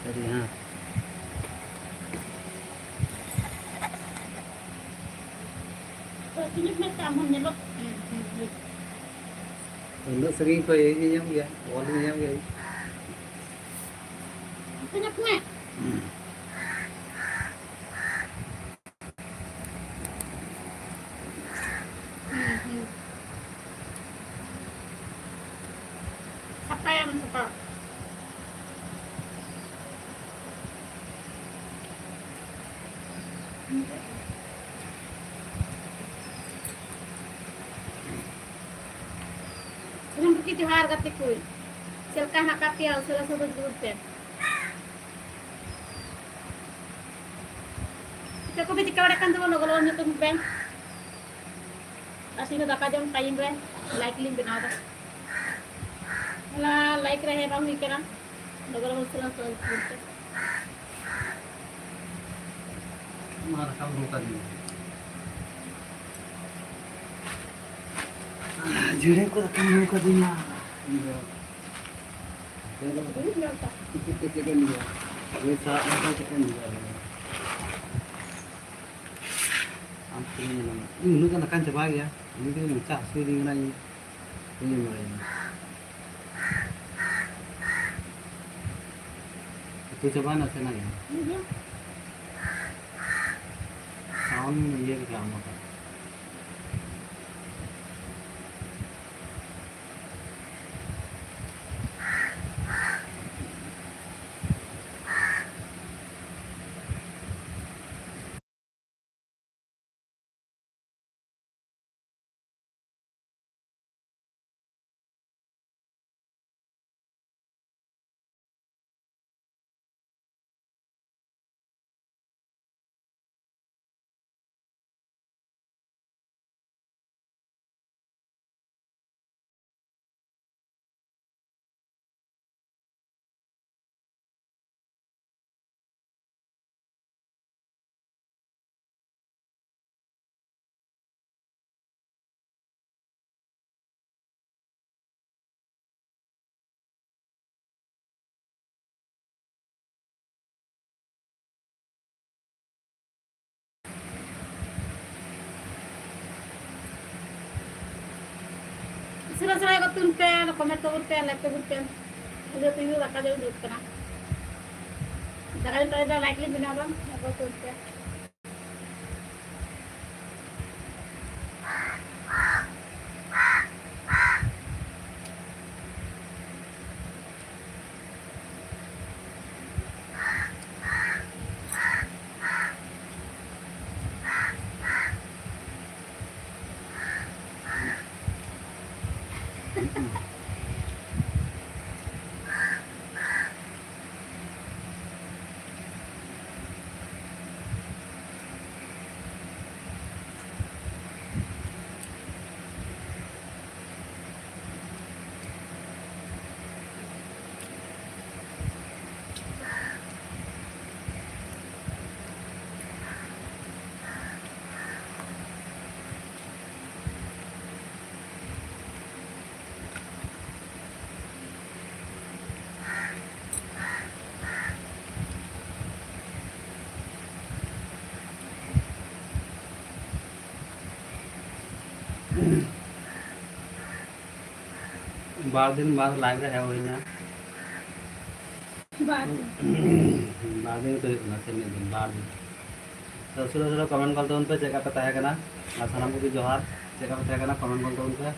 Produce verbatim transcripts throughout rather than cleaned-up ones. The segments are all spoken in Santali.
ᱟᱹᱰᱤ ᱦᱟᱸ᱾ ᱛᱤᱱᱟᱹᱜ ᱢᱮᱫ ᱛᱟᱢ ᱦᱚᱸ ᱧᱮᱞᱚᱜ᱾ ᱦᱩᱸ, ᱦᱩᱸ, ᱦᱩᱸ᱾ ᱩᱱᱟᱹᱜ ᱥᱟᱺᱜᱤᱧ ᱠᱷᱚᱱ ᱤᱧ ᱧᱮᱧᱟᱢ ᱜᱮᱭᱟ, ᱚᱞ ᱤᱧ ᱧᱮᱧᱟᱢ ᱜᱮᱭᱟ᱾ ᱦᱟᱱᱛᱮ ᱧᱮᱞ ᱢᱮ᱾ ᱦᱩᱸ, ᱦᱩᱸ᱾ ᱥᱟᱯᱷᱟᱭᱟᱢ ᱥᱟᱯᱷᱟ᱾ ᱥᱟᱱᱟᱢ ᱠᱚᱜᱮ ᱡᱚᱦᱟᱨ ᱜᱟᱛᱮ ᱠᱚ᱾ ᱪᱮᱫ ᱞᱮᱠᱟ ᱦᱮᱱᱟᱜ ᱟᱠᱟᱫ ᱯᱮᱭᱟ? ᱩᱥᱟᱹᱨᱟ ᱩᱥᱟᱹᱨᱟ ᱡᱩᱞᱩᱜ ᱯᱮ᱾ ᱪᱮᱫ ᱠᱚᱯᱮ ᱪᱤᱠᱟᱹ ᱵᱟᱲᱟᱭ ᱠᱟᱱ ᱛᱟᱵᱚᱱᱟ? ᱞᱚᱜᱚ ᱞᱚᱜᱚ ᱧᱩᱛᱩᱢ ᱯᱮ᱾ ᱟᱨ ᱛᱤᱦᱤᱧ ᱫᱚ ᱫᱟᱠᱟ ᱡᱚᱢ ᱴᱟᱭᱤᱢ ᱨᱮ ᱞᱟᱭᱤᱠ ᱞᱤᱧ ᱵᱮᱱᱟᱣ ᱮᱫᱟ᱾ ᱦᱚᱞᱟ ᱞᱟᱭᱤᱠ ᱨᱮ ᱦᱮᱡ ᱵᱟᱝ ᱦᱩᱭ ᱠᱟᱱᱟ᱾ ᱞᱚᱜᱚ ᱞᱚᱜᱚ ᱩᱥᱟᱹᱨᱟ ᱩᱥᱟᱹᱨᱟ ᱧᱩᱛᱩᱢ ᱯᱮ᱾ ᱢᱟ ᱨᱟᱠᱟᱵ ᱱᱚᱝᱠᱟ ᱜᱮ᱾ ᱡᱷᱤᱲᱟᱹ ᱠᱚ ᱨᱟᱠᱟᱵ ᱱᱚᱝᱠᱟ ᱜᱮ᱾ ᱤᱧ ᱫᱚ ᱪᱮᱫ ᱠᱚ ᱪᱮᱫ ᱠᱚ ᱞᱟᱹᱭᱟ? ᱦᱳᱭ, ᱥᱟᱵ ᱞᱮᱠᱷᱟᱱ ᱪᱮᱫ ᱠᱚ ᱞᱟᱹᱭᱟ? ᱟᱢ ᱛᱤᱱᱟᱹᱜ ᱧᱮᱞᱟᱢ? ᱤᱧ ᱩᱱᱟᱹᱜ ᱜᱟᱱ ᱫᱟᱠᱟᱧ ᱪᱟᱵᱟ ᱜᱮᱭᱟ᱾ ᱩᱱᱤ ᱜᱮ ᱢᱚᱪᱟ ᱦᱟᱹᱥᱩᱭᱮᱫᱤᱧ ᱠᱟᱱᱟ, ᱤᱧ ᱵᱟᱹᱧ ᱮᱢ ᱫᱟᱲᱮᱭᱟᱢᱟ᱾ ᱩᱛᱩ ᱪᱟᱵᱟᱭᱮᱱᱟ ᱥᱮ ᱦᱮᱱᱟᱜ ᱜᱮᱭᱟ? ᱥᱟᱣᱩᱱᱰ ᱤᱭᱟᱹ ᱞᱮᱠᱟ ᱟᱢ ᱠᱟᱱᱟ᱾ ᱥᱟᱵᱥᱠᱨᱟᱭᱤᱵ ᱠᱟᱛᱮ ᱯᱮ, ᱟᱨ ᱠᱚᱢᱮᱱᱴ ᱛᱟᱵᱚᱱ ᱯᱮ, ᱞᱟᱭᱤᱠ ᱛᱟᱵᱚᱱ ᱯᱮ᱾ ᱤᱧ ᱫᱚ ᱛᱤᱦᱤᱧ ᱫᱚ ᱫᱟᱠᱟ ᱡᱚᱢ ᱫᱩᱲᱩᱵ ᱠᱟᱱᱟ᱾ ᱫᱟᱠᱟ ᱡᱚᱢ ᱛᱟᱭᱚᱢ ᱫᱚ ᱞᱟᱭᱤᱠ ᱞᱤᱧ ᱵᱮᱱᱟᱣ ᱮᱫᱟ, ᱟᱵᱚ ᱛᱟᱵᱚᱱ ᱯᱮ᱾ ᱵᱟᱨ ᱫᱤᱱ ᱵᱟᱫ ᱞᱟᱭᱤᱵᱷ ᱨᱮ ᱦᱮᱡ ᱦᱩᱭᱱᱟ᱾ ᱵᱟᱨ ᱫᱤᱱ᱾ ᱵᱟᱨ ᱫᱤᱱ ᱜᱮ ᱦᱩᱭᱩᱜ ᱠᱟᱱᱟ, ᱥᱮ ᱢᱤᱫ ᱫᱤᱱ, ᱵᱟᱨ ᱫᱤᱱ᱾ ᱛᱚ ᱩᱥᱟᱹᱨᱟ ᱩᱥᱟᱹᱨᱟ ᱠᱚᱢᱮᱱᱴ ᱜᱚᱞ ᱛᱟᱵᱚᱱ ᱯᱮ, ᱪᱮᱫ ᱞᱮᱠᱟ ᱯᱮ ᱛᱟᱦᱮᱸ ᱠᱟᱱᱟ? ᱟᱨ ᱥᱟᱱᱟᱢ ᱠᱚᱜᱮ ᱡᱚᱦᱟᱨ, ᱪᱮᱫ ᱞᱮᱠᱟ ᱯᱮ ᱛᱟᱦᱮᱸ ᱠᱟᱱᱟ? ᱠᱚᱢᱮᱱᱴ ᱜᱚᱞ ᱛᱟᱵᱚᱱ ᱯᱮ᱾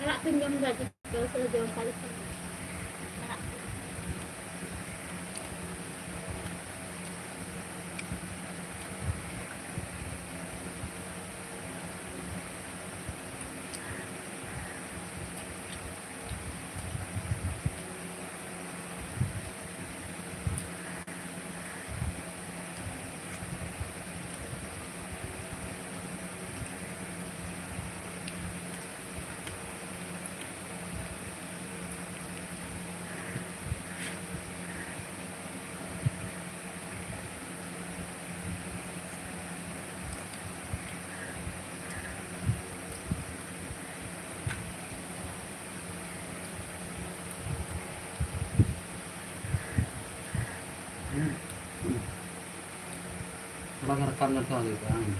ᱟᱲᱟᱜ ᱯᱮ ᱡᱚᱢ ᱮᱫᱟ, ᱡᱚᱛᱚ ᱥᱮ ᱡᱚᱢ ᱠᱟᱜ ᱞᱮᱠᱷᱟᱱ ᱟᱲᱟᱜ ᱯᱮ᱾ ᱨᱟᱠᱟᱵ ᱞᱮᱱᱠᱷᱟᱱ ᱦᱩᱭᱩᱜᱼᱟ, ᱦᱮᱸ᱾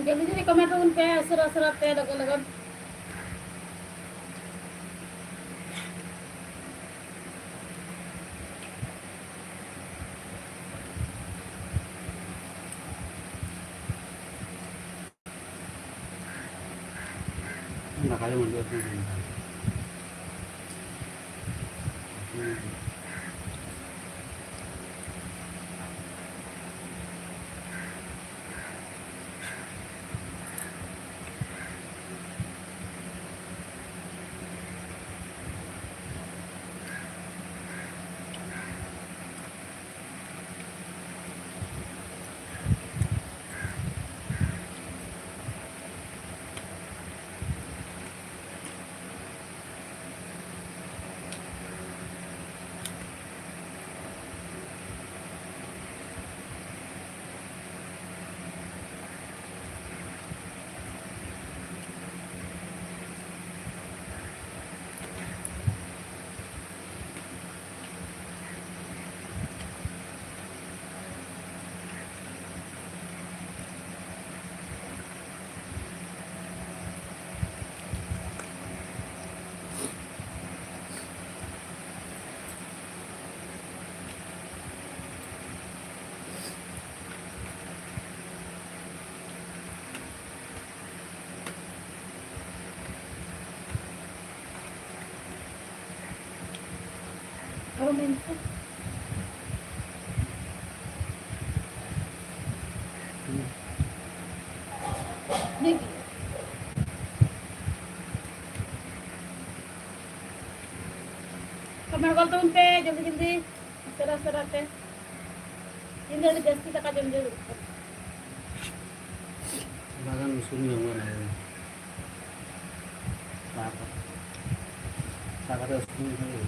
ᱡᱚᱞᱫᱤ ᱡᱚᱞᱫᱤ comment ᱛᱟᱵᱚᱱ ᱯᱮ, ᱩᱥᱟᱹᱨᱟ ᱩᱥᱟᱹᱨᱟ ᱛᱮ, ᱞᱚᱜᱚᱱ ᱞᱚᱜᱚᱱ᱾ ᱫᱟᱠᱟ ᱡᱚᱢ ᱦᱩᱭᱩᱜᱼᱟ᱾ ᱟᱨᱚ ᱢᱮᱱ ᱯᱮ᱾ ᱦᱩᱸ᱾ ᱱᱤᱭᱟᱹ ᱜᱮ᱾ comment ᱜᱚᱞ ᱛᱟᱵᱚᱱ ᱯᱮ, ᱡᱚᱞᱫᱤ ᱡᱚᱞᱫᱤ, ᱩᱥᱟᱹᱨᱟ ᱩᱥᱟᱹᱨᱟ ᱛᱮ᱾ ᱤᱧ ᱫᱚ ᱟᱹᱰᱤ ᱡᱟᱹᱥᱛᱤ ᱫᱟᱠᱟ ᱡᱚᱢ ᱡᱟᱹᱨᱩᱲ ᱠᱟᱱᱟ᱾ ᱵᱟᱜᱟᱱ ᱩᱥᱩᱞ ᱧᱚᱜ ᱠᱟᱱᱟ᱾ ᱥᱟᱵ ᱠᱟᱛᱮ ᱩᱥᱩᱞ ᱧᱚᱜ ᱠᱟᱱᱟ᱾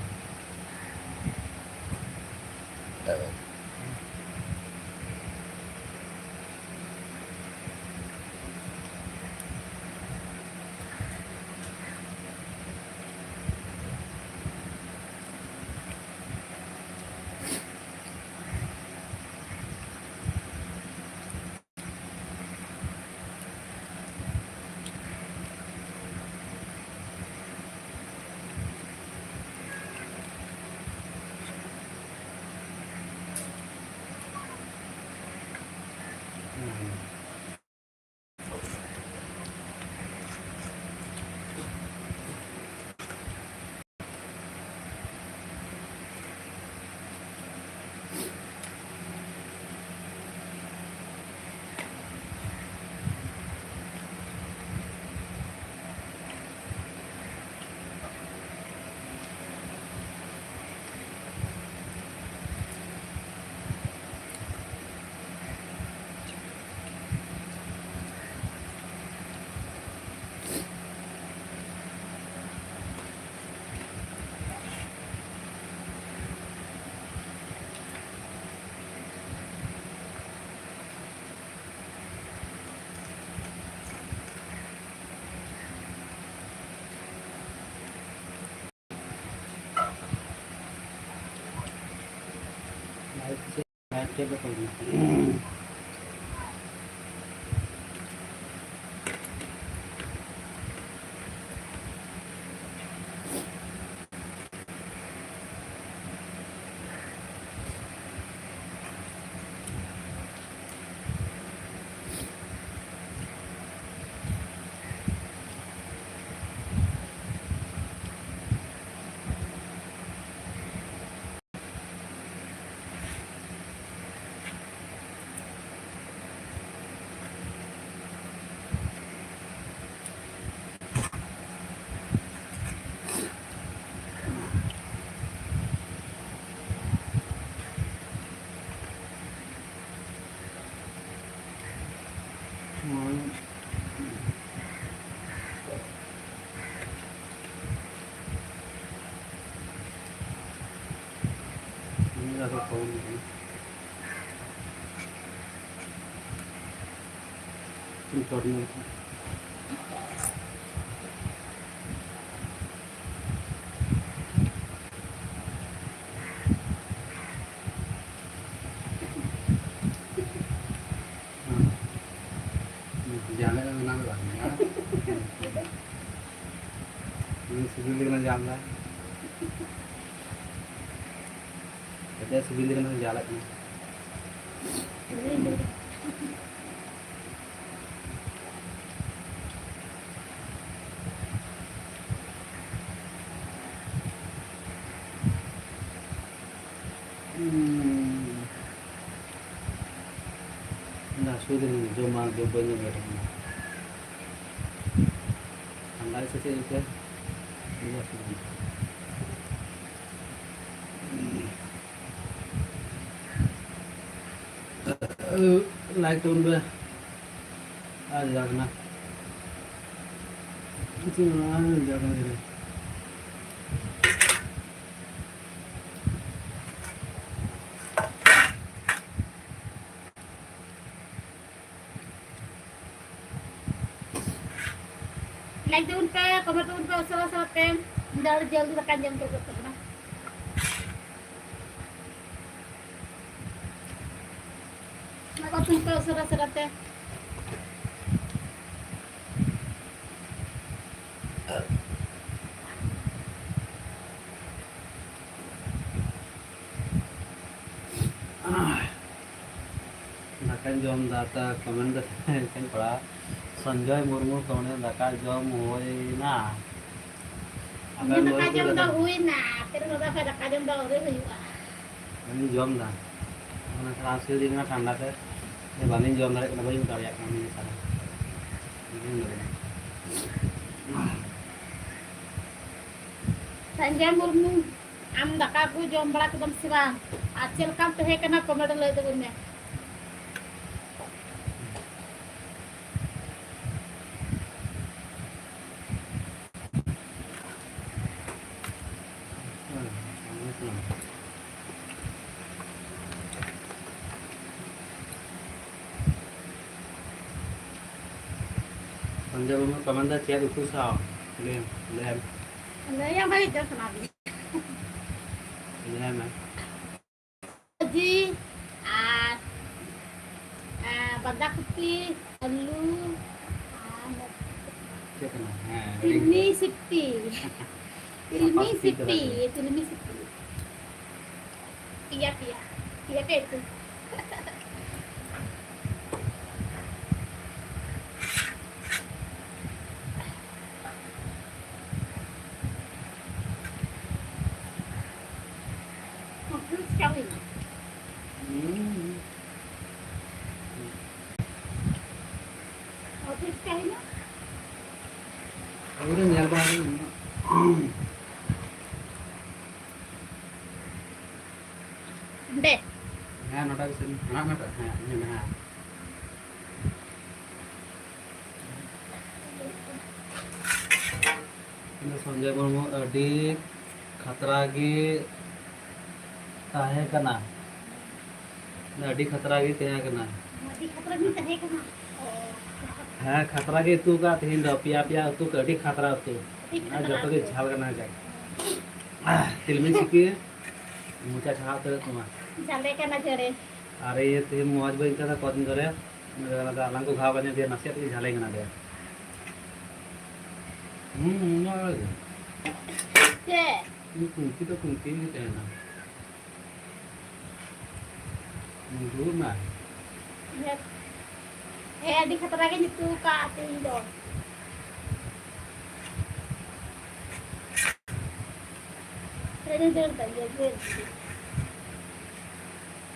ᱠᱚ ᱠᱚᱢ ᱠᱟᱱᱟ᱾ ᱪᱚᱴ ᱧᱮᱞ ᱠᱚ᱾ ᱡᱟᱞᱮ ᱚᱱᱟ ᱫᱚ ᱵᱟᱝ ᱠᱟᱱᱟ᱾ ᱩᱱᱤ ᱥᱤᱵᱤᱞ ᱞᱮᱠᱟᱱᱟᱜ ᱡᱟᱞ ᱫᱟ᱾ ᱠᱟᱡᱟᱠ ᱥᱤᱵᱤᱞ ᱞᱮᱠᱟᱱᱟᱜ ᱡᱟᱞᱟᱜ ᱠᱟᱱᱟ᱾ ᱩᱸ᱾ ᱚᱱᱟ ᱥᱩᱨ ᱨᱮ ᱡᱚᱢᱟ, ᱡᱚᱢ ᱵᱟᱹᱧ ᱧᱟᱢ ᱫᱟᱲᱮᱭᱟᱜ ᱠᱟᱱᱟ᱾ ᱴᱷᱟᱱᱰᱟ ᱜᱮ ᱥᱮ ᱪᱮᱫ ᱤᱱᱠᱟᱹ? ᱤᱧ ᱫᱚ ᱥᱩᱨ ᱨᱮ᱾ ᱞᱟᱭᱤᱠ ᱛᱟᱵᱚᱱ ᱯᱮ᱾ ᱟᱨ ᱡᱟᱦᱟᱸ ᱠᱟᱱᱟ᱾ ᱪᱮᱫ ᱦᱚᱸ ᱵᱟᱝ, ᱡᱟᱦᱟᱸ ᱠᱟᱱᱟ᱾ ᱞᱟᱭᱤᱠ ᱛᱟᱵᱚᱱ ᱯᱮ, ᱠᱚᱢᱮᱱᱴ ᱛᱟᱵᱚᱱ ᱯᱮ, ᱩᱥᱟᱹᱨᱟ ᱩᱥᱟᱹᱨᱟ ᱛᱮ᱾ ᱤᱧ ᱫᱚ ᱟᱹᱰᱤ ᱡᱚᱞᱫᱤ ᱫᱟᱠᱟᱧ ᱡᱚᱢ ᱦᱚᱪᱚ ᱠᱮᱫ ᱛᱟᱵᱚᱱᱟ᱾ ᱚᱱᱟ ᱠᱚ ᱛᱩᱧ ᱯᱮ ᱩᱥᱟᱹᱨᱟ ᱩᱥᱟᱹᱨᱟ ᱛᱮ᱾ ᱫᱟᱠᱟᱧ ᱡᱚᱢ ᱫᱟ, ᱛᱟ ᱠᱚᱢᱮᱱᱴ ᱫᱚ ᱪᱮᱫ ᱞᱮᱠᱟᱧ ᱯᱟᱲᱦᱟᱣᱟ? ᱥᱚᱧᱡᱚᱭ ᱢᱩᱨᱢᱩ ᱠᱚᱢᱮᱱᱴ, "ᱫᱟᱠᱟ ᱡᱚᱢ ᱦᱩᱭᱱᱟ?" ᱟᱯᱮ ᱤᱧᱟᱹᱜ ᱫᱟᱠᱟ ᱞᱟᱹᱭ ᱡᱚᱢ ᱫᱚ ᱠᱮᱫᱟ? ᱦᱩᱭᱱᱟ, ᱟᱯᱮ ᱨᱮᱱ ᱫᱟᱠᱟ, ᱫᱟᱠᱟ ᱡᱚᱢ ᱫᱚ ᱟᱹᱣᱨᱤ ᱦᱩᱭᱩᱜᱼᱟ᱾ ᱤᱧ ᱡᱚᱢ ᱫᱟ᱾ ᱚᱱᱟ ᱠᱷᱟᱹᱛᱤᱨ ᱟᱹᱥᱤ ᱰᱤᱜᱨᱤ ᱨᱮᱱᱟᱜ ᱴᱷᱟᱱᱰᱟ ᱛᱮ ᱵᱟᱹᱞᱤᱧ ᱡᱚᱢ ᱫᱟᱲᱮᱭᱟᱜ ᱠᱟᱱᱟ, ᱵᱟᱹᱧ ᱩᱰᱩᱠ ᱫᱟᱲᱮᱭᱟᱜ ᱠᱟᱱᱟ ᱱᱤᱭᱟᱹ ᱥᱟᱞᱟ᱾ ᱵᱩᱡᱷᱟᱹᱣ ᱫᱟᱲᱮᱭᱟᱜ ᱠᱟᱱᱟ᱾ ᱥᱚᱧᱡᱚᱭ ᱢᱩᱨᱢᱩ, ᱟᱢ ᱫᱟᱠᱟ ᱠᱚ ᱡᱚᱢ ᱵᱟᱲᱟ ᱠᱮᱫᱟᱢ ᱥᱮ ᱵᱟᱝ? ᱟᱨ ᱪᱮᱫ ᱞᱮᱠᱟᱢ ᱛᱟᱦᱮᱸ ᱠᱟᱱᱟ, ᱠᱚᱢᱮᱱᱴ ᱨᱮ ᱞᱟᱹᱭ ᱛᱟᱵᱚᱱ ᱢᱮ᱾ ᱡᱮ ᱵᱟᱹᱵᱩ ᱠᱚᱢᱮᱱᱴ ᱫᱟ ᱪᱮᱫ ᱩᱛᱩ ᱥᱟᱶ? ᱞᱟᱹᱭ, ᱞᱟᱹᱭ ᱟᱢ᱾ ᱞᱟᱹᱭ ᱟᱢ ᱵᱷᱟᱹᱜᱤ ᱡᱚᱢ ᱥᱟᱱᱟ ᱞᱤᱧᱟ᱾ ᱞᱟᱹᱭ ᱢᱮ᱾ ᱵᱷᱟᱹᱡᱤ ᱟᱨ, ᱟᱨ ᱵᱟᱸᱫᱷᱟ ᱠᱚᱯᱤ, ᱟᱹᱞᱩ ᱟᱨ ᱪᱮᱫ ᱠᱟᱱᱟ? ᱦᱮᱸ, ᱛᱤᱞᱢᱤᱧ ᱥᱤᱯᱤ᱾ ᱛᱤᱞᱢᱤᱧ ᱥᱟᱯᱷᱟ ᱥᱤᱯᱤ ᱥᱤᱯᱤ, ᱠᱟᱫᱟ᱾ ᱛᱤᱞᱢᱤᱧ ᱥᱤᱯᱤ᱾ ᱯᱮᱭᱟ, ᱯᱮᱭᱟ᱾ ᱯᱮᱭᱟ, ᱯᱮᱭᱟ ᱤᱛᱟᱹ᱾ ᱢᱚᱴᱨ ᱪᱤᱠᱟ ᱦᱩᱭᱱᱟ? ᱦᱩᱸ᱾ ᱢᱚᱴᱨ ᱪᱤᱠᱟ ᱦᱩᱭᱱᱟ? ᱟᱵᱚ ᱫᱚ ᱧᱮᱞ ᱵᱟᱝ ᱦᱩᱭ ᱞᱮᱱᱟ᱾ ᱚᱸᱰᱮ? ᱦᱮᱸ, ᱱᱚᱰᱮ ᱜᱮ ᱥᱮᱱ᱾ ᱦᱮᱸ, ᱱᱚᱰᱮ᱾ ᱦᱮᱸ, ᱤᱧ ᱦᱚᱸ ᱦᱮᱸ᱾ ᱤᱧ ᱫᱚ ᱥᱚᱧᱡᱚᱭ ᱢᱩᱨᱢᱩ ᱟᱹᱰᱤ ᱠᱷᱟᱛᱨᱟ ᱜᱮ ᱛᱟᱦᱮᱸ ᱠᱟᱱᱟ᱾ ᱟᱹᱰᱤ ᱠᱷᱟᱛᱨᱟ ᱜᱮ ᱛᱟᱦᱮᱸ ᱠᱟᱱᱟ᱾ ᱟᱹᱰᱤ ᱠᱷᱟᱛᱨᱟ ᱜᱮ ᱛᱟᱦᱮᱸ ᱠᱟᱱᱟ᱾ ᱚ᱾ ᱦᱮᱸ, ᱠᱷᱟᱛᱨᱟ ᱜᱮ ᱩᱛᱩ ᱠᱟᱜ ᱛᱮᱦᱮᱧ ᱫᱚ, ᱯᱮᱭᱟ ᱯᱮᱭᱟ ᱩᱛᱩ ᱠᱟᱜ, ᱟᱹᱰᱤ ᱠᱷᱟᱛᱨᱟ ᱩᱛᱩ᱾ ᱟᱹᱰᱤ ᱟᱨ ᱠᱷᱟᱛᱨᱟ ᱡᱚᱛᱚ ᱜᱮ ᱩᱛᱩ᱾ ᱡᱷᱟᱞ ᱠᱟᱱᱟ ᱡᱟᱠ᱾ ᱟᱦ, ᱛᱤᱞᱢᱤᱧ ᱥᱤᱯᱤ, ᱢᱚᱪᱟ ᱪᱷᱟᱲᱟᱣ ᱩᱛᱟᱹᱨ ᱛᱟᱢᱟ᱾ ᱡᱷᱟᱞᱮ ᱠᱟᱱᱟ ᱡᱷᱟᱲᱮ᱾ ᱟᱨ ᱤᱭᱟᱹ ᱛᱮᱦᱮᱧ ᱢᱚᱡᱽ ᱵᱟᱹᱧ ᱟᱹᱭᱠᱟᱹᱣ ᱫᱟ ᱠᱚᱫᱤᱱ ᱫᱷᱚᱨᱮ, ᱟᱞᱟᱝ ᱠᱚ ᱜᱷᱟᱣ ᱠᱟᱱᱟ ᱡᱮ ᱱᱟᱥᱮᱭᱟᱜ ᱛᱮᱜᱮ ᱡᱷᱟᱞᱮ ᱠᱟᱱᱟ ᱰᱷᱮᱨ᱾ ᱦᱩᱸ, ᱚᱱᱟ ᱜᱮ᱾ ᱪᱮᱫ? ᱠᱩᱝᱠᱤ ᱫᱚ ᱠᱩᱝᱠᱤ ᱜᱮ ᱛᱟᱦᱮᱱᱟ᱾ ᱫᱩᱲᱩᱵ ᱱᱟᱭ᱾ ᱦᱮᱸ, ᱦᱮᱸ, ᱟᱹᱰᱤ ᱠᱷᱟᱛᱨᱟ ᱜᱮ ᱧᱩᱛᱩᱢ ᱟᱠᱟᱫ ᱛᱤᱧ ᱫᱚ᱾ ᱟᱹᱰᱤ ᱫᱟᱹᱲ ᱫᱟᱭ, ᱤᱭᱟᱹ, ᱫᱟᱹᱲ᱾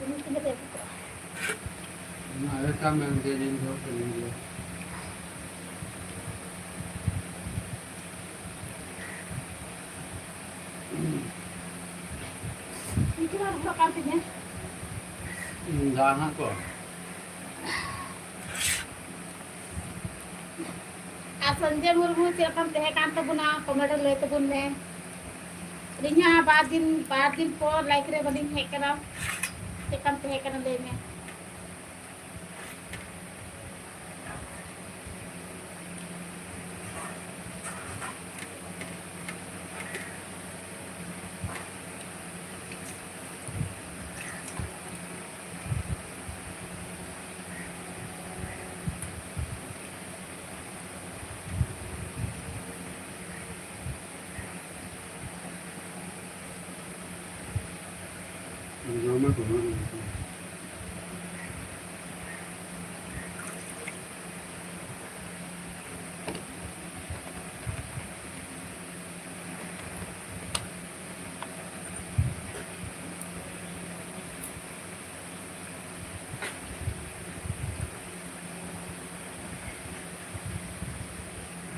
ᱩᱱᱤ ᱛᱤᱱᱟᱹᱜ ᱮ ᱟᱹᱜᱩ ᱠᱚᱣᱟ? ᱚᱱᱟ ᱟᱭᱳ ᱪᱟ ᱢᱮᱱ ᱜᱮ, ᱤᱧ ᱫᱚ ᱠᱟᱹᱢᱤ ᱜᱮᱭᱟ᱾ ᱤᱧ ᱴᱷᱮᱱ ᱵᱟᱝ ᱨᱚᱦᱚᱲᱚᱜ ᱠᱟᱱ ᱛᱤᱧᱟᱹ᱾ ᱫᱟᱜ ᱦᱟᱸᱜ ᱠᱚ᱾ ᱟᱨ ᱥᱚᱧᱡᱚᱭ ᱢᱩᱨᱢᱩ ᱪᱮᱫ ᱞᱮᱠᱟᱢ ᱛᱟᱦᱮᱸ ᱠᱟᱱ ᱛᱟᱵᱚᱱᱟ, ᱠᱚᱢᱮᱱᱴ ᱨᱮ ᱞᱟᱹᱭ ᱛᱟᱵᱚᱱ ᱢᱮ᱾ ᱟᱹᱞᱤᱧ ᱦᱚᱸ ᱵᱟᱨ ᱫᱤᱱ, ᱵᱟᱨ ᱫᱤᱱ ᱯᱚᱨ ᱞᱟᱭᱤᱵᱷ ᱨᱮ ᱵᱟᱹᱞᱤᱧ ᱦᱮᱡ ᱠᱟᱱᱟ᱾ ᱪᱮᱫ ᱞᱮᱠᱟᱢ ᱛᱟᱦᱮᱸ ᱠᱟᱱᱟ ᱞᱟᱹᱭ ᱢᱮ᱾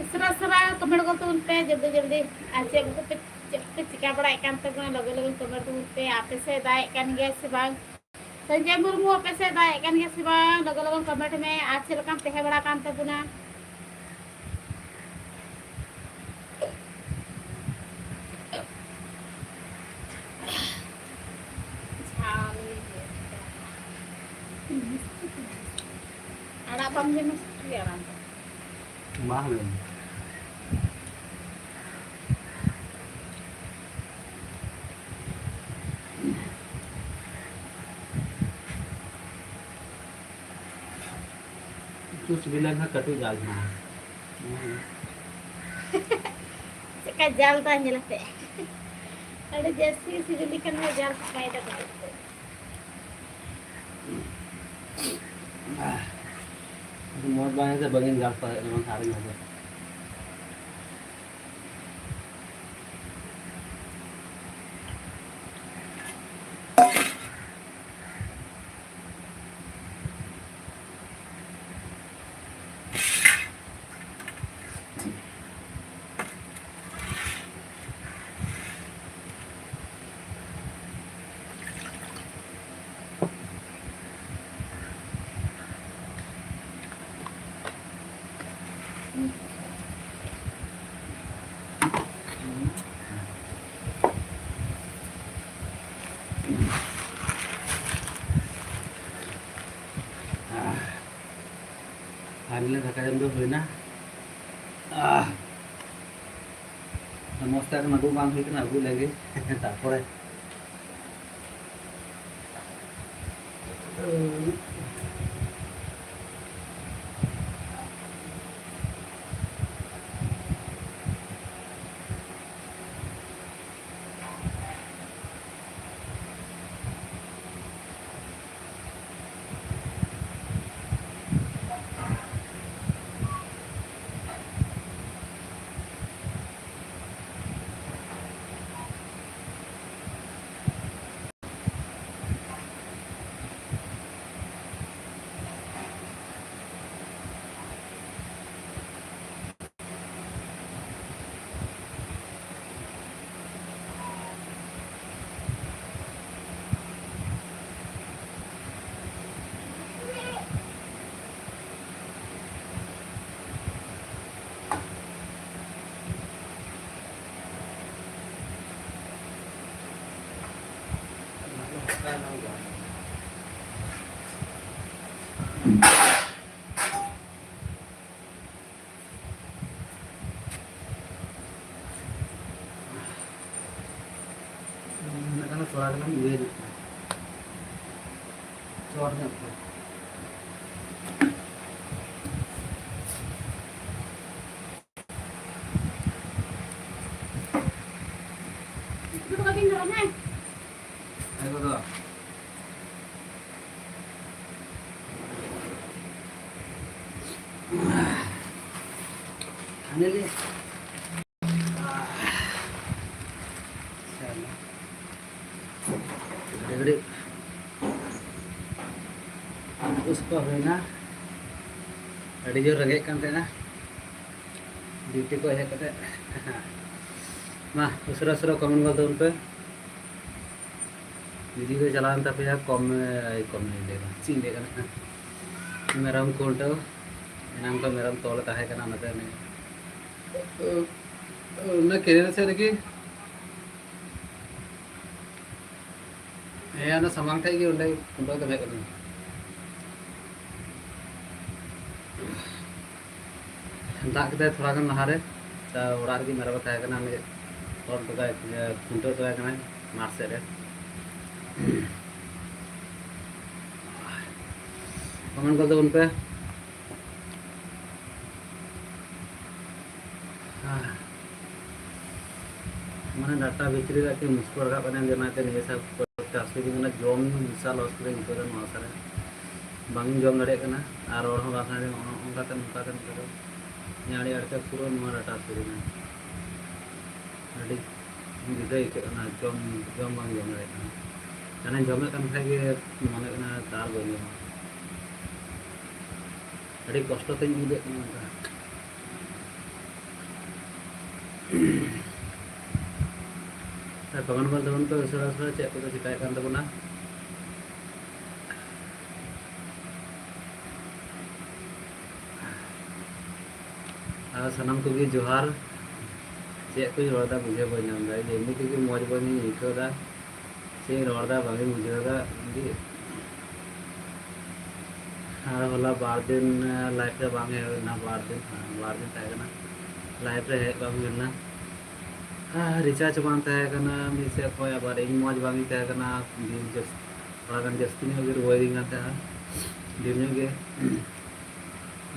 ᱩᱥᱟᱹᱨᱟ ᱩᱥᱟᱹᱨᱟ comment ᱜᱚᱫ ᱛᱟᱵᱚᱱ ᱯᱮ, ᱡᱚᱞᱫᱤ ᱡᱚᱞᱫᱤ᱾ ᱟᱨ ᱪᱮᱫ ᱠᱚᱯᱮ, ᱪᱮᱫ ᱯᱮ ᱪᱤᱠᱟ ᱵᱟᱲᱟᱭᱮᱫ ᱠᱟᱱ ᱛᱟᱵᱚᱱᱟ, ᱞᱚᱜᱚᱱ ᱞᱚᱜᱚᱱ comment ᱛᱟᱵᱚᱱ ᱯᱮ᱾ ᱟᱯᱮ ᱥᱮᱫ ᱫᱟᱜ ᱮᱫ ᱠᱟᱱ ᱜᱮᱭᱟ ᱥᱮ ᱵᱟᱝ? ᱥᱚᱧᱡᱚᱭ ᱢᱩᱨᱢᱩ, ᱟᱯᱮ ᱥᱮᱫ ᱫᱟᱜ ᱮᱫ ᱠᱟᱱ ᱜᱮᱭᱟ ᱥᱮ ᱵᱟᱝ? ᱞᱚᱜᱚᱱ ᱞᱚᱜᱚᱱ comment ᱢᱮ᱾ ᱟᱨ ᱪᱮᱫ ᱞᱮᱠᱟᱢ ᱛᱟᱦᱮᱸ ᱵᱟᱲᱟ ᱠᱟᱱ ᱛᱟᱵᱚᱱᱟ? ᱟᱲᱟᱜ ᱵᱟᱢ ᱡᱚᱢᱟ ᱥᱩᱠᱨᱤ ᱟᱲᱟᱜ ᱫᱚ? ᱵᱟᱝ ᱦᱩᱭᱩᱜᱼᱟ᱾ ᱩᱛᱩ ᱥᱤᱵᱤᱞ ᱞᱮᱱᱠᱷᱟᱱ ᱠᱟᱹᱴᱩᱡ ᱡᱟᱞ ᱢᱮ᱾ ᱪᱮᱫᱠᱟ ᱡᱟᱞ ᱫᱟ ᱧᱮᱞ ᱯᱮ᱾ ᱟᱹᱰᱤ ᱡᱟᱹᱥᱛᱤ ᱥᱤᱵᱤᱞ ᱞᱮᱠᱷᱟᱱ ᱢᱟ ᱡᱟᱞ ᱥᱟᱯᱷᱟᱭ ᱫᱟ ᱠᱟᱹᱴᱩᱡ ᱛᱮ᱾ ᱢᱚᱡᱽ ᱵᱟᱝ ᱦᱮᱡ ᱵᱟᱹᱧ ᱡᱟᱞ ᱥᱟᱯᱷᱟᱭᱮᱫ ᱠᱟᱱᱟ, ᱟᱨᱤᱧ ᱦᱚᱫᱮ᱾ ᱟᱨ ᱞᱮ ᱫᱟᱠᱟ ᱡᱚᱢ ᱫᱚ ᱦᱩᱭᱱᱟ᱾ ᱟᱦ, ᱢᱚᱡᱽ ᱛᱮ ᱟᱹᱜᱩ ᱵᱟᱝ ᱦᱩᱭ ᱠᱟᱱᱟ, ᱟᱹᱜᱩ ᱞᱮᱜᱮ ᱛᱟᱨᱯᱚᱨᱮ᱾ ᱛᱷᱚᱲᱟ ᱜᱟᱱ ᱤᱭᱟᱹ ᱧᱚᱜ ᱠᱚᱣᱟ, ᱪᱚᱴ ᱧᱚᱜ ᱠᱚᱣᱟ᱾ ᱟᱹᱰᱤ ᱜᱷᱟᱹᱲᱤᱡ ᱩᱯᱟᱹᱥ ᱠᱚ ᱦᱩᱭᱱᱟ, ᱟᱹᱰᱤ ᱡᱳᱨ ᱨᱮᱸᱜᱮᱡ ᱠᱟᱱ ᱛᱟᱦᱮᱱᱟ ᱰᱤᱭᱩᱴᱤ ᱠᱚ ᱦᱮᱡ ᱠᱟᱛᱮ᱾ ᱢᱟ ᱩᱥᱟᱹᱨᱟ ᱩᱥᱟᱹᱨᱟ comment ᱜᱚᱫ ᱛᱟᱵᱚᱱ ᱯᱮ᱾ ᱡᱩᱫᱤ ᱠᱚ ᱪᱟᱞᱟᱣᱮᱱ ᱛᱟᱯᱮᱭᱟ ᱠᱚᱢ, ᱟᱭ ᱠᱚᱢ ᱤᱧ ᱞᱟᱹᱭ ᱮᱫᱟ, ᱪᱮᱫ ᱤᱧ ᱞᱟᱹᱭ ᱮᱫᱟ, ᱢᱮᱨᱚᱢ ᱠᱷᱩᱱᱴᱟᱹᱣ, ᱮᱱᱟᱝ ᱠᱷᱚᱱ ᱢᱮᱨᱚᱢ ᱛᱚᱞ ᱛᱟᱦᱮᱸ ᱠᱟᱱᱟ, ᱚᱱᱟᱛᱮ ᱩᱱᱤ, ᱚᱱᱟ ᱠᱮᱱᱮᱞ ᱥᱮᱫ ᱨᱮᱜᱮ, ᱦᱮᱸ, ᱚᱱᱟ ᱥᱟᱢᱟᱝ ᱴᱷᱮᱡ ᱜᱮ ᱚᱸᱰᱮ ᱠᱷᱩᱱᱴᱟᱹᱣ ᱫᱚ ᱦᱩᱭᱩᱜ ᱠᱟᱱᱟ᱾ ᱫᱟᱜ ᱠᱮᱫᱟᱭ ᱛᱷᱚᱲᱟ ᱜᱟᱱ ᱞᱟᱦᱟᱨᱮ, ᱛᱟ ᱚᱲᱟᱜ ᱨᱮᱜᱮ ᱢᱮᱨᱚᱢ ᱮ ᱛᱟᱦᱮᱸ ᱠᱟᱱᱟ, ᱩᱱᱤ ᱛᱚᱞ ᱦᱚᱴᱚ ᱠᱟᱭ, ᱠᱷᱩᱱᱴᱟᱹᱣ ᱦᱚᱴᱚ ᱠᱟᱭ ᱠᱟᱱᱟᱭ ᱢᱟᱴᱷ ᱥᱮᱫ ᱨᱮ᱾ Comment ᱜᱚᱫ ᱛᱟᱵᱚᱱ ᱯᱮ᱾ ᱦᱮᱸ᱾ ᱢᱟᱱᱮ data ᱵᱷᱤᱛᱨᱤ ᱨᱮ ᱟᱨᱠᱤ ᱢᱩᱥᱠᱤᱞ ᱨᱟᱠᱟᱵ ᱠᱟᱱᱟ, ᱡᱮ ᱚᱱᱟᱛᱮ ᱱᱤᱭᱟᱹ ᱥᱟᱶ ᱯᱚᱨᱮᱛᱮ ᱚᱥᱩᱵᱤᱫᱷᱟ ᱢᱮᱱᱟᱜᱼᱟ, ᱡᱚᱢ ᱧᱩ ᱵᱤᱥᱟᱞ ᱚᱥᱩᱵᱤᱫᱷᱟ ᱟᱹᱭᱠᱟᱹᱣ ᱮᱫᱟ ᱱᱚᱣᱟ ᱥᱟᱨᱮ᱾ ᱵᱟᱝ ᱤᱧ ᱡᱚᱢ ᱫᱟᱲᱮᱭᱟᱜ ᱠᱟᱱᱟ ᱟᱨ ᱨᱚᱲ ᱦᱚᱸ ᱵᱟᱝ ᱥᱟᱱᱟ ᱠᱟᱱᱟ, ᱚᱱᱠᱟᱛᱮ ᱱᱚᱝᱠᱟᱛᱮ ᱱᱚᱝᱠᱟᱛᱮ ᱤᱧᱟᱹᱜ ᱟᱹᱰᱤ ᱟᱹᱰᱤ ᱯᱩᱨᱟᱹ ᱱᱚᱣᱟ data ᱚᱥᱩᱵᱤᱫᱷᱟ᱾ ᱟᱹᱰᱤ ᱡᱩᱫᱟᱹ ᱟᱹᱭᱠᱟᱹᱜ ᱠᱟᱱᱟ, ᱡᱚᱢ, ᱡᱚᱢ ᱵᱟᱝ ᱡᱚᱢ ᱫᱟᱲᱮᱭᱟᱜ ᱠᱟᱱᱟ᱾ ᱡᱟᱦᱟᱱᱟᱜ ᱡᱚᱢᱮᱫ ᱠᱟᱱ ᱠᱷᱟᱡ ᱜᱮ ᱢᱚᱱᱮ ᱠᱟᱱᱟ ᱟᱨ ᱵᱟᱹᱧ ᱡᱚᱢᱟ᱾ ᱟᱹᱰᱤ ᱠᱚᱥᱴᱚ ᱛᱤᱧ ᱵᱩᱡᱮᱫ ᱠᱟᱱᱟ ᱚᱱᱠᱟ᱾ ᱟᱨ comment ᱵᱚᱞᱛᱮ ᱵᱚᱞᱛᱮ ᱩᱥᱟᱹᱨᱟ ᱩᱥᱟᱹᱨᱟ ᱪᱮᱫ ᱠᱚᱠᱚ ᱪᱮᱠᱟᱭᱮᱫ ᱠᱟᱱ ᱛᱟᱵᱚᱱᱟ᱾ ᱟᱨ ᱥᱟᱱᱟᱢ ᱠᱚᱜᱮ ᱡᱚᱦᱟᱨ᱾ ᱪᱮᱫ ᱠᱚᱧ ᱨᱚᱲ ᱮᱫᱟ ᱵᱩᱡᱷᱟᱹᱣ ᱵᱟᱹᱧ ᱧᱟᱢ ᱮᱫᱟ, ᱮᱢᱱᱤ ᱛᱮᱜᱮ ᱢᱚᱡᱽ ᱵᱟᱹᱧ ᱟᱹᱭᱠᱟᱹᱣ ᱮᱫᱟ᱾ ᱪᱮᱫ ᱤᱧ ᱨᱚᱲ ᱮᱫᱟ, ᱵᱟᱝ ᱤᱧ ᱵᱩᱡᱷᱟᱹᱣ ᱮᱫᱟ ᱤᱧ ᱜᱮ᱾ ᱟᱨ ᱦᱚᱞᱟ ᱵᱟᱨ ᱫᱤᱱ, ᱮ, live ᱨᱮ ᱵᱟᱝ ᱦᱮᱡ ᱦᱩᱭ ᱞᱮᱱᱟ, ᱵᱟᱨ ᱫᱤᱱ, ᱦᱮᱸ, ᱵᱟᱨ ᱫᱤᱱ ᱛᱟᱦᱮᱸ ᱠᱟᱱᱟ, live ᱨᱮ ᱦᱮᱡ ᱵᱟᱝ ᱦᱩᱭ ᱞᱮᱱᱟ᱾ ᱟᱨ recharge ᱵᱟᱝ ᱛᱟᱦᱮᱸ ᱠᱟᱱᱟ ᱢᱤᱫ ᱥᱮᱫ ᱠᱷᱚᱱ, ᱟᱵᱟᱨ ᱤᱧ ᱢᱚᱡᱽ ᱵᱟᱝ ᱤᱧ ᱛᱟᱦᱮᱸ ᱠᱟᱱᱟ, ᱫᱤᱱ ᱡᱟᱹᱥ-, ᱛᱷᱚᱲᱟ ᱜᱟᱱ ᱡᱟᱹᱥᱛᱤ ᱧᱚᱜ ᱜᱮ ᱨᱩᱣᱟᱹᱭᱤᱧ ᱠᱟᱱ ᱛᱟᱦᱮᱸᱜᱼᱟ, ᱰᱷᱮᱨ ᱧᱚᱜ ᱜᱮ᱾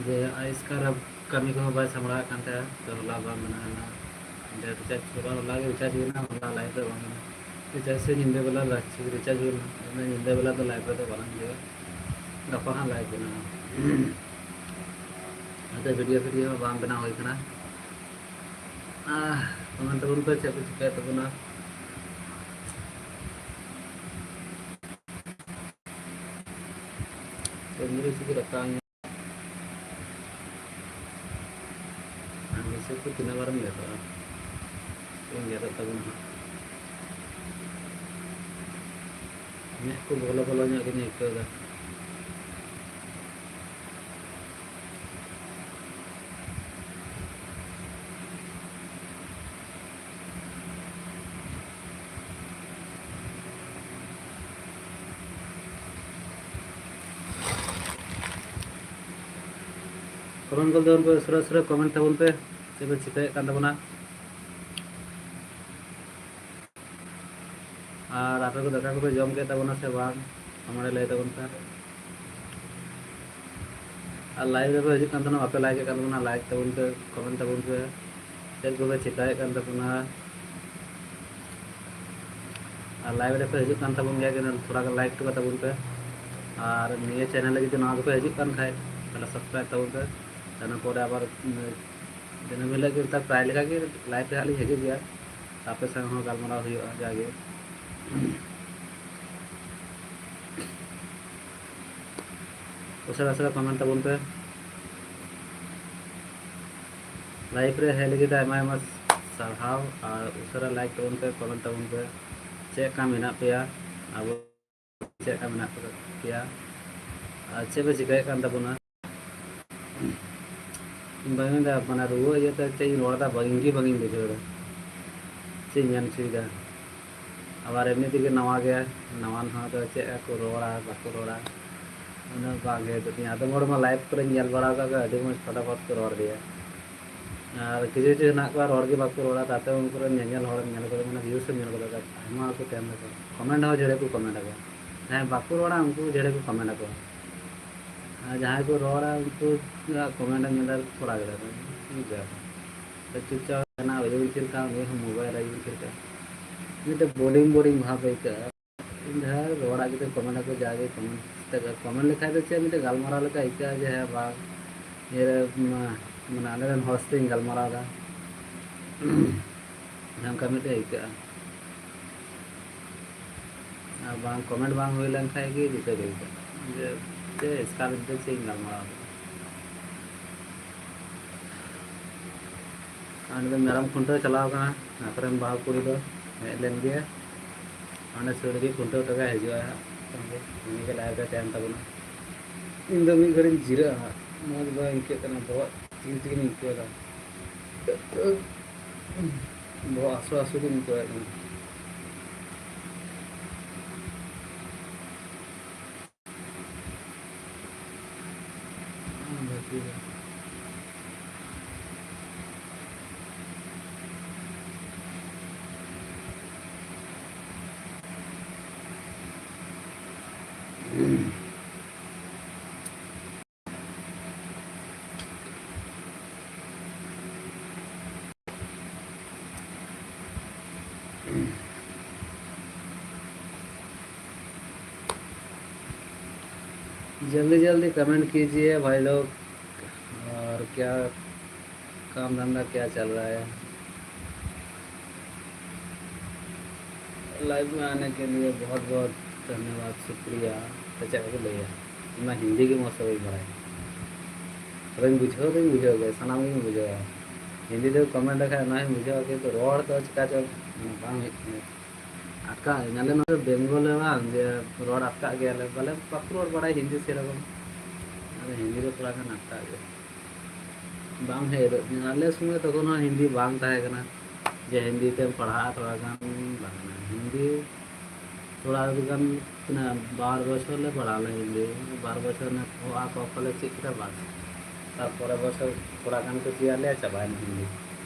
ᱡᱮ ᱮᱥᱠᱟᱨ ᱠᱟᱹᱢᱤ ᱠᱚᱦᱚᱸ ᱵᱟᱭ ᱥᱟᱢᱵᱲᱟᱣᱮᱫ ᱠᱟᱱ ᱛᱟᱦᱮᱸᱜᱼᱟ, ᱛᱚ ᱦᱚᱞᱟ ᱵᱟᱝ ᱵᱮᱱᱟᱣ ᱞᱮᱱᱟ᱾ ᱚᱸᱰᱮ recharge ᱦᱚᱞᱟ, ᱦᱚᱞᱟ ᱜᱮ recharge ᱦᱩᱭᱱᱟ, ᱦᱚᱞᱟ live ᱨᱮ ᱵᱟᱝ ᱦᱩᱭᱱᱟ᱾ recharge ᱥᱮ ᱧᱤᱫᱟᱹ ᱵᱮᱞᱟ recharge ᱦᱩᱭᱱᱟ, ᱧᱤᱫᱟᱹ ᱵᱮᱞᱟ ᱫᱚ live ᱨᱮᱫᱚ ᱵᱟᱝ ᱦᱩᱭᱩᱜᱼᱟ, ᱜᱟᱯᱟ ᱦᱟᱸᱜ live ᱵᱮᱱᱟᱣᱟ᱾ ᱚᱱᱟᱛᱮ video video ᱦᱚᱸ ᱵᱟᱝ ᱵᱮᱱᱟᱣ ᱦᱩᱭ ᱠᱟᱱᱟ᱾ ᱟᱦ, comment ᱛᱟᱵᱚᱱ ᱯᱮ, ᱪᱮᱫ ᱯᱮ ᱪᱤᱠᱟᱹᱭ ᱛᱟᱵᱚᱱᱟ? ᱛᱮᱦᱮᱧ ᱫᱚ ᱪᱮᱫ ᱨᱟᱠᱟᱵ ᱤᱧ? ᱟᱨ ᱢᱮᱥᱮᱡᱽ ᱠᱚ ᱛᱤᱱᱟᱹᱜ ᱵᱟᱨᱮᱢ ᱧᱮᱞᱚᱜᱼᱟ? ᱪᱮᱫ ᱮᱢ ᱧᱮᱞᱮᱫ ᱛᱟᱵᱚᱱᱟ ᱦᱟᱸᱜ? ᱢᱮᱫ ᱠᱚ ᱵᱚᱞᱚ ᱵᱚᱞᱚ ᱧᱚᱜ ᱜᱤᱧ ᱟᱹᱭᱠᱟᱹᱣ ᱮᱫᱟ᱾ comment ᱠᱚ ᱛᱟᱵᱚᱱ ᱯᱮ, ᱩᱥᱟᱹᱨᱟ ᱩᱥᱟᱹᱨᱟ comment ᱛᱟᱵᱚᱱ ᱯᱮ, ᱪᱮᱫ ᱯᱮ ᱪᱤᱠᱟᱹᱭᱮᱫ ᱠᱟᱱ ᱛᱟᱵᱚᱱᱟ᱾ ᱟᱨ ᱟᱯᱮ ᱠᱚ ᱫᱟᱠᱟ ᱠᱚᱯᱮ ᱡᱚᱢ ᱠᱮᱫ ᱛᱟᱵᱚᱱᱟ ᱥᱮ ᱵᱟᱝ? comment ᱨᱮ ᱞᱟᱹᱭ ᱛᱟᱵᱚᱱ ᱯᱮ᱾ ᱟᱨ live ᱨᱮᱯᱮ ᱦᱤᱡᱩᱜ ᱠᱟᱱ ᱛᱟᱵᱚᱱᱟ, ᱵᱟᱯᱮ like ᱮᱫ ᱠᱟᱱ ᱛᱟᱵᱚᱱᱟ, like ᱛᱟᱵᱚᱱ ᱯᱮ, comment ᱛᱟᱵᱚᱱ ᱯᱮ, ᱪᱮᱫ ᱠᱚᱯᱮ ᱪᱮᱠᱟᱭᱮᱫ ᱠᱟᱱ ᱛᱟᱵᱚᱱᱟ᱾ ᱟᱨ live ᱨᱮᱯᱮ ᱦᱤᱡᱩᱜ ᱠᱟᱱ ᱛᱟᱵᱚᱱ ᱜᱮᱭᱟ, ᱠᱤᱱᱛᱩ ᱛᱷᱚᱲᱟ ᱜᱟᱱ like ᱦᱚᱴᱚ ᱠᱟᱛᱟ ᱵᱚᱱ ᱯᱮ᱾ ᱟᱨ ᱱᱤᱭᱟᱹ channel ᱨᱮ ᱡᱩᱫᱤ ᱱᱟᱣᱟ ᱜᱮᱯᱮ ᱦᱤᱡᱩᱜ ᱠᱟᱱ ᱠᱷᱟᱡ, ᱛᱟᱦᱚᱞᱮ subscribe ᱛᱟᱵᱚᱱ ᱯᱮ᱾ ᱤᱱᱟᱹ ᱯᱚᱨᱮ ᱟᱵᱟᱨ, ᱩᱸ, ᱫᱤᱱᱟᱹᱢ ᱦᱤᱞᱳᱜ ᱜᱮ ᱱᱮᱛᱟᱨ ᱯᱨᱟᱭ ᱞᱮᱠᱟ ᱜᱮ live ᱨᱮ ᱦᱟᱸᱜ ᱞᱤᱧ ᱦᱤᱡᱩᱜ ᱜᱮᱭᱟ, ᱟᱯᱮ ᱥᱟᱶ ᱦᱚᱸ ᱜᱟᱞᱢᱟᱨᱟᱣ ᱦᱩᱭᱩᱜᱼᱟ ᱡᱟᱜᱮ᱾ ᱩᱥᱟᱹᱨᱟ ᱩᱥᱟᱹᱨᱟ comment ᱛᱟᱵᱚᱱ ᱯᱮ᱾ live ᱨᱮ ᱦᱮᱡ ᱞᱟᱹᱜᱤᱫ ᱛᱮ ᱟᱭᱢᱟ ᱟᱭᱢᱟ ᱥᱟᱨᱦᱟᱣ, ᱟᱨ ᱩᱥᱟᱹᱨᱟ like ᱛᱟᱵᱚᱱ ᱯᱮ, comment ᱛᱟᱵᱚᱱ ᱯᱮ, ᱪᱮᱫ ᱞᱮᱠᱟ ᱢᱮᱱᱟᱜ ᱯᱮᱭᱟ, ᱟᱵᱚ ᱪᱮᱫ ᱞᱮᱠᱟ ᱢᱮᱱᱟᱜ ᱯᱮᱭᱟ, ᱟᱨ ᱪᱮᱫ ᱯᱮ ᱪᱤᱠᱟᱹᱭᱮᱫ ᱠᱟᱱ ᱛᱟᱵᱚᱱᱟ᱾ ᱤᱧ ᱵᱟᱹᱧ ᱢᱮᱱᱫᱟ, ᱢᱟᱱᱮ, ᱨᱩᱣᱟᱹ ᱤᱭᱟᱹᱛᱮ ᱪᱮᱫ ᱤᱧ ᱨᱚᱲ ᱮᱫᱟ, ᱵᱟᱹᱧ ᱜᱮ ᱵᱟᱹᱧ ᱵᱩᱡᱷᱟᱹᱣ ᱮᱫᱟ ᱪᱮᱫ ᱤᱧ ᱢᱮᱱ ᱦᱚᱪᱚᱭᱮᱫᱟ᱾ ᱟᱵᱟᱨ ᱮᱢᱱᱤ ᱛᱮᱜᱮ ᱱᱟᱣᱟ ᱜᱮᱭᱟ, ᱱᱟᱣᱟ ᱱᱟᱣᱟ ᱫᱚ ᱪᱮᱫ ᱠᱚ ᱨᱚᱲᱟ ᱵᱟᱠᱚ ᱨᱚᱲᱟ, ᱩᱱᱟᱹᱜ ᱵᱟᱝ ᱦᱩᱭᱩᱜ ᱛᱟᱹᱛᱤᱧᱟ᱾ ᱟᱫᱚᱢ ᱦᱚᱲ ᱢᱟ live ᱠᱚᱨᱮᱧ ᱧᱮᱞ ᱵᱟᱲᱟ ᱟᱠᱟᱫ ᱠᱚᱣᱟ, ᱟᱹᱰᱤ ᱢᱚᱡᱽ ᱯᱷᱚᱴᱟᱯᱷᱚᱴ ᱠᱚ ᱨᱚᱲ ᱜᱮᱭᱟ᱾ ᱟᱨ ᱠᱤᱪᱷᱩ ᱠᱤᱪᱷᱩ ᱦᱮᱱᱟᱜ ᱠᱚᱣᱟ ᱨᱚᱲ ᱜᱮ ᱵᱟᱠᱚ ᱨᱚᱲᱟ, ᱛᱟᱛᱮ ᱩᱱᱠᱩ ᱨᱮᱱ ᱧᱮᱧᱮᱞ ᱦᱚᱲᱮᱢ ᱧᱮᱞ ᱠᱚᱣᱟ, ᱢᱟᱱᱮ views ᱮᱢ ᱧᱮᱞ ᱠᱚᱣᱟ, ᱟᱭᱢᱟ ᱠᱚ ᱛᱟᱦᱮᱱ ᱛᱟᱠᱚᱣᱟ, comment ᱦᱚᱸ ᱡᱷᱮᱲᱮ ᱠᱚ comment ᱟᱠᱚᱣᱟ᱾ ᱡᱟᱦᱟᱸᱭ ᱵᱟᱠᱚ ᱨᱚᱲᱟ ᱩᱱᱠᱩ ᱡᱷᱮᱲᱮ ᱠᱚ comment ᱟᱠᱚᱣᱟ, ᱟᱨ ᱡᱟᱦᱟᱸᱭ ᱠᱚ ᱨᱚᱲᱟ ᱩᱱᱠᱩ comment ᱮᱢ ᱧᱮᱞᱟ ᱛᱷᱚᱲᱟ ᱜᱮ ᱵᱩᱡᱷᱟᱹᱣ᱾ ᱪᱩᱯᱪᱟᱯ ᱚᱱᱟ ᱩᱭᱩᱝ ᱪᱮᱫ ᱞᱮᱠᱟ, ᱩᱱᱤ ᱦᱚᱸ mobile ᱨᱮ ᱩᱭᱩᱝ ᱪᱮᱫ ᱞᱮᱠᱟ, ᱢᱤᱫᱴᱮᱡ boring boring ᱵᱷᱟᱵᱽ ᱟᱹᱭᱠᱟᱹᱜᱼᱟ᱾ ᱤᱧ ᱡᱟᱦᱟᱸ ᱨᱚᱲᱟᱜ ᱜᱮ comment ᱟᱠᱚ, ᱡᱟᱜᱮ comment ᱠᱟᱛᱮ, comment ᱞᱮᱠᱷᱟᱡ ᱫᱚ ᱪᱮᱫ ᱢᱤᱫᱴᱮᱡ ᱜᱟᱞᱢᱟᱨᱟᱣ ᱞᱮᱠᱟ ᱟᱹᱭᱠᱟᱹᱜᱼᱟ ᱡᱮ ᱦᱮᱸ ᱵᱟᱝ, ᱤᱭᱟᱹ ᱨᱮ, ᱢᱟ-, ᱢᱟᱱᱮ ᱟᱞᱮ ᱨᱮᱱ ᱦᱚᱲ ᱥᱟᱛᱮᱧ ᱜᱟᱞᱢᱟᱨᱟᱣ ᱮᱫᱟ᱾ ᱚᱱᱮ ᱚᱱᱠᱟ ᱢᱤᱫᱴᱮᱡ ᱟᱹᱭᱠᱟᱹᱜᱼᱟ᱾ ᱟᱨ ᱵᱟᱝ comment ᱵᱟᱝ ᱦᱩᱭ ᱞᱮᱱᱠᱷᱟᱡ ᱜᱮ ᱫᱤᱥᱟᱹ ᱜᱮ ᱟᱹᱭᱠᱟᱹᱜᱼᱟ ᱡᱮ ᱪᱮᱫ ᱮᱥᱠᱟᱨ ᱫᱚ ᱪᱮᱫ ᱤᱧ ᱜᱟᱞᱢᱟᱨᱟᱣ ᱮᱫᱟ᱾ ᱟᱨ ᱱᱤᱛᱚᱜ ᱢᱮᱨᱚᱢ ᱠᱷᱩᱱᱴᱟᱹᱣ ᱪᱟᱞᱟᱣ ᱠᱟᱱᱟ, ᱟᱠᱚᱨᱮᱱ ᱵᱟᱹᱦᱩ ᱠᱩᱲᱤ ᱫᱚ ᱦᱮᱡ ᱞᱮᱱ ᱜᱮᱭᱟ᱾ ᱚᱸᱰᱮ ᱥᱩᱨ ᱨᱮᱜᱮ ᱠᱷᱩᱱᱴᱟᱹᱣ ᱛᱚᱵᱮ ᱦᱤᱡᱩᱜᱼᱟ ᱦᱟᱸᱜ᱾ ᱩᱱᱤ ᱜᱮ live ᱨᱮ ᱛᱟᱦᱮᱱ ᱛᱟᱵᱚᱱᱟ᱾ ᱤᱧ ᱫᱚ ᱢᱤᱫ ᱜᱷᱟᱹᱲᱤᱧ ᱡᱤᱨᱟᱹᱜᱼᱟ ᱦᱟᱸᱜ, ᱢᱚᱡᱽ ᱵᱟᱝ ᱟᱹᱭᱠᱟᱹᱜ ᱠᱟᱱᱟ, ᱵᱚᱦᱚᱜ ᱛᱤ ᱛᱮᱜᱮᱧ ᱟᱹᱭᱠᱟᱹᱣ ᱮᱫᱟ᱾ ᱵᱚᱦᱚᱜ ᱦᱟᱹᱥᱩ ᱦᱟᱹᱥᱩ ᱜᱤᱧ ᱟᱹᱭᱠᱟᱹᱣᱮᱫ ᱠᱟᱱᱟ᱾ जल्दी जल्दी comment कीजिए भाई लोग। और क्या काम धंधा क्या चल रहा है? Live में आने के लिए बहुत बहुत धन्यवाद, शुक्रिया। ᱛᱚ ᱪᱮᱫ ᱠᱚ ᱞᱟᱹᱭᱟ, ᱤᱧ ᱢᱟ ᱦᱤᱱᱫᱤ ᱜᱮ ᱢᱚᱡᱽ ᱛᱮ ᱵᱟᱹᱧ ᱵᱟᱲᱟᱭᱟ᱾ ᱟᱫᱚᱧ ᱵᱩᱡᱷᱟᱹᱣ ᱫᱚᱧ ᱵᱩᱡᱷᱟᱹᱣ ᱜᱮᱭᱟ, ᱥᱟᱱᱟᱢ ᱜᱤᱧ ᱵᱩᱡᱷᱟᱹᱣᱟ᱾ ᱦᱤᱱᱫᱤ ᱛᱮ comment ᱞᱮᱠᱷᱟᱡ ᱚᱱᱟ ᱦᱚᱸᱧ ᱵᱩᱡᱷᱟᱹᱣᱟ, ᱠᱤᱱᱛᱩ ᱨᱚᱲ ᱫᱚ ᱪᱤᱠᱟ ᱪᱚ ᱵᱟᱝ ᱦᱩᱭᱩᱜ ᱠᱟᱱᱟ᱾ ᱟᱴᱠᱟᱜ ᱟᱹᱧ᱾ ᱟᱞᱮ ᱱᱚᱰᱮ ᱵᱮᱝᱜᱚᱞ ᱨᱮ ᱵᱟᱝ ᱡᱮ ᱨᱚᱲ ᱟᱴᱠᱟᱜ ᱜᱮᱭᱟᱞᱮ, ᱵᱟᱞᱮ, ᱵᱟᱠᱚ ᱨᱚᱲ ᱵᱟᱲᱟᱭᱟ ᱦᱤᱱᱫᱤ ᱥᱮᱨᱚᱠᱚᱢ᱾ ᱟᱫᱚ ᱦᱤᱱᱫᱤ ᱫᱚ ᱛᱷᱚᱲᱟ ᱜᱟᱱ ᱟᱴᱠᱟᱜ ᱜᱮᱭᱟ᱾ ᱵᱟᱝ ᱦᱮᱡ ᱜᱚᱫᱚᱜ ᱛᱤᱧᱟᱹ᱾ ᱟᱞᱮ ᱥᱚᱢᱚᱭ ᱛᱚᱠᱷᱚᱱ ᱦᱚᱸ ᱦᱤᱱᱫᱤ ᱵᱟᱝ ᱛᱟᱦᱮᱸ ᱠᱟᱱᱟ, ᱡᱮ ᱦᱤᱱᱫᱤ ᱛᱮᱢ ᱯᱟᱲᱦᱟᱜᱼᱟ, ᱛᱷᱚᱲᱟ ᱜᱟᱱ ᱵᱟᱝ ᱠᱟᱱᱟ᱾ ᱦᱤᱱᱫᱤ ᱛᱷᱚᱲᱟ ᱜᱟᱱ ᱛᱤᱱᱟᱹᱜ ᱵᱟᱨ ᱵᱚᱪᱷᱚᱨ ᱞᱮ ᱯᱟᱲᱦᱟᱣ ᱞᱮᱱᱟ ᱦᱤᱱᱫᱤ, ᱵᱟᱨ ᱵᱚᱪᱷᱚᱨ ᱨᱮᱱᱟᱜ ᱚ ᱟ ᱠᱚ ᱠᱚ ᱞᱮ ᱪᱮᱫ ᱠᱮᱫᱟ, ᱵᱟᱥ᱾ ᱛᱟᱨᱯᱚᱨᱮ ᱵᱚᱪᱷᱚᱨ ᱛᱷᱚᱲᱟ ᱜᱟᱱ ᱠᱚ ᱪᱮᱫ ᱟᱞᱮᱭᱟ, ᱪᱟᱵᱟᱭᱮᱱᱟ ᱦᱤᱱᱫᱤ᱾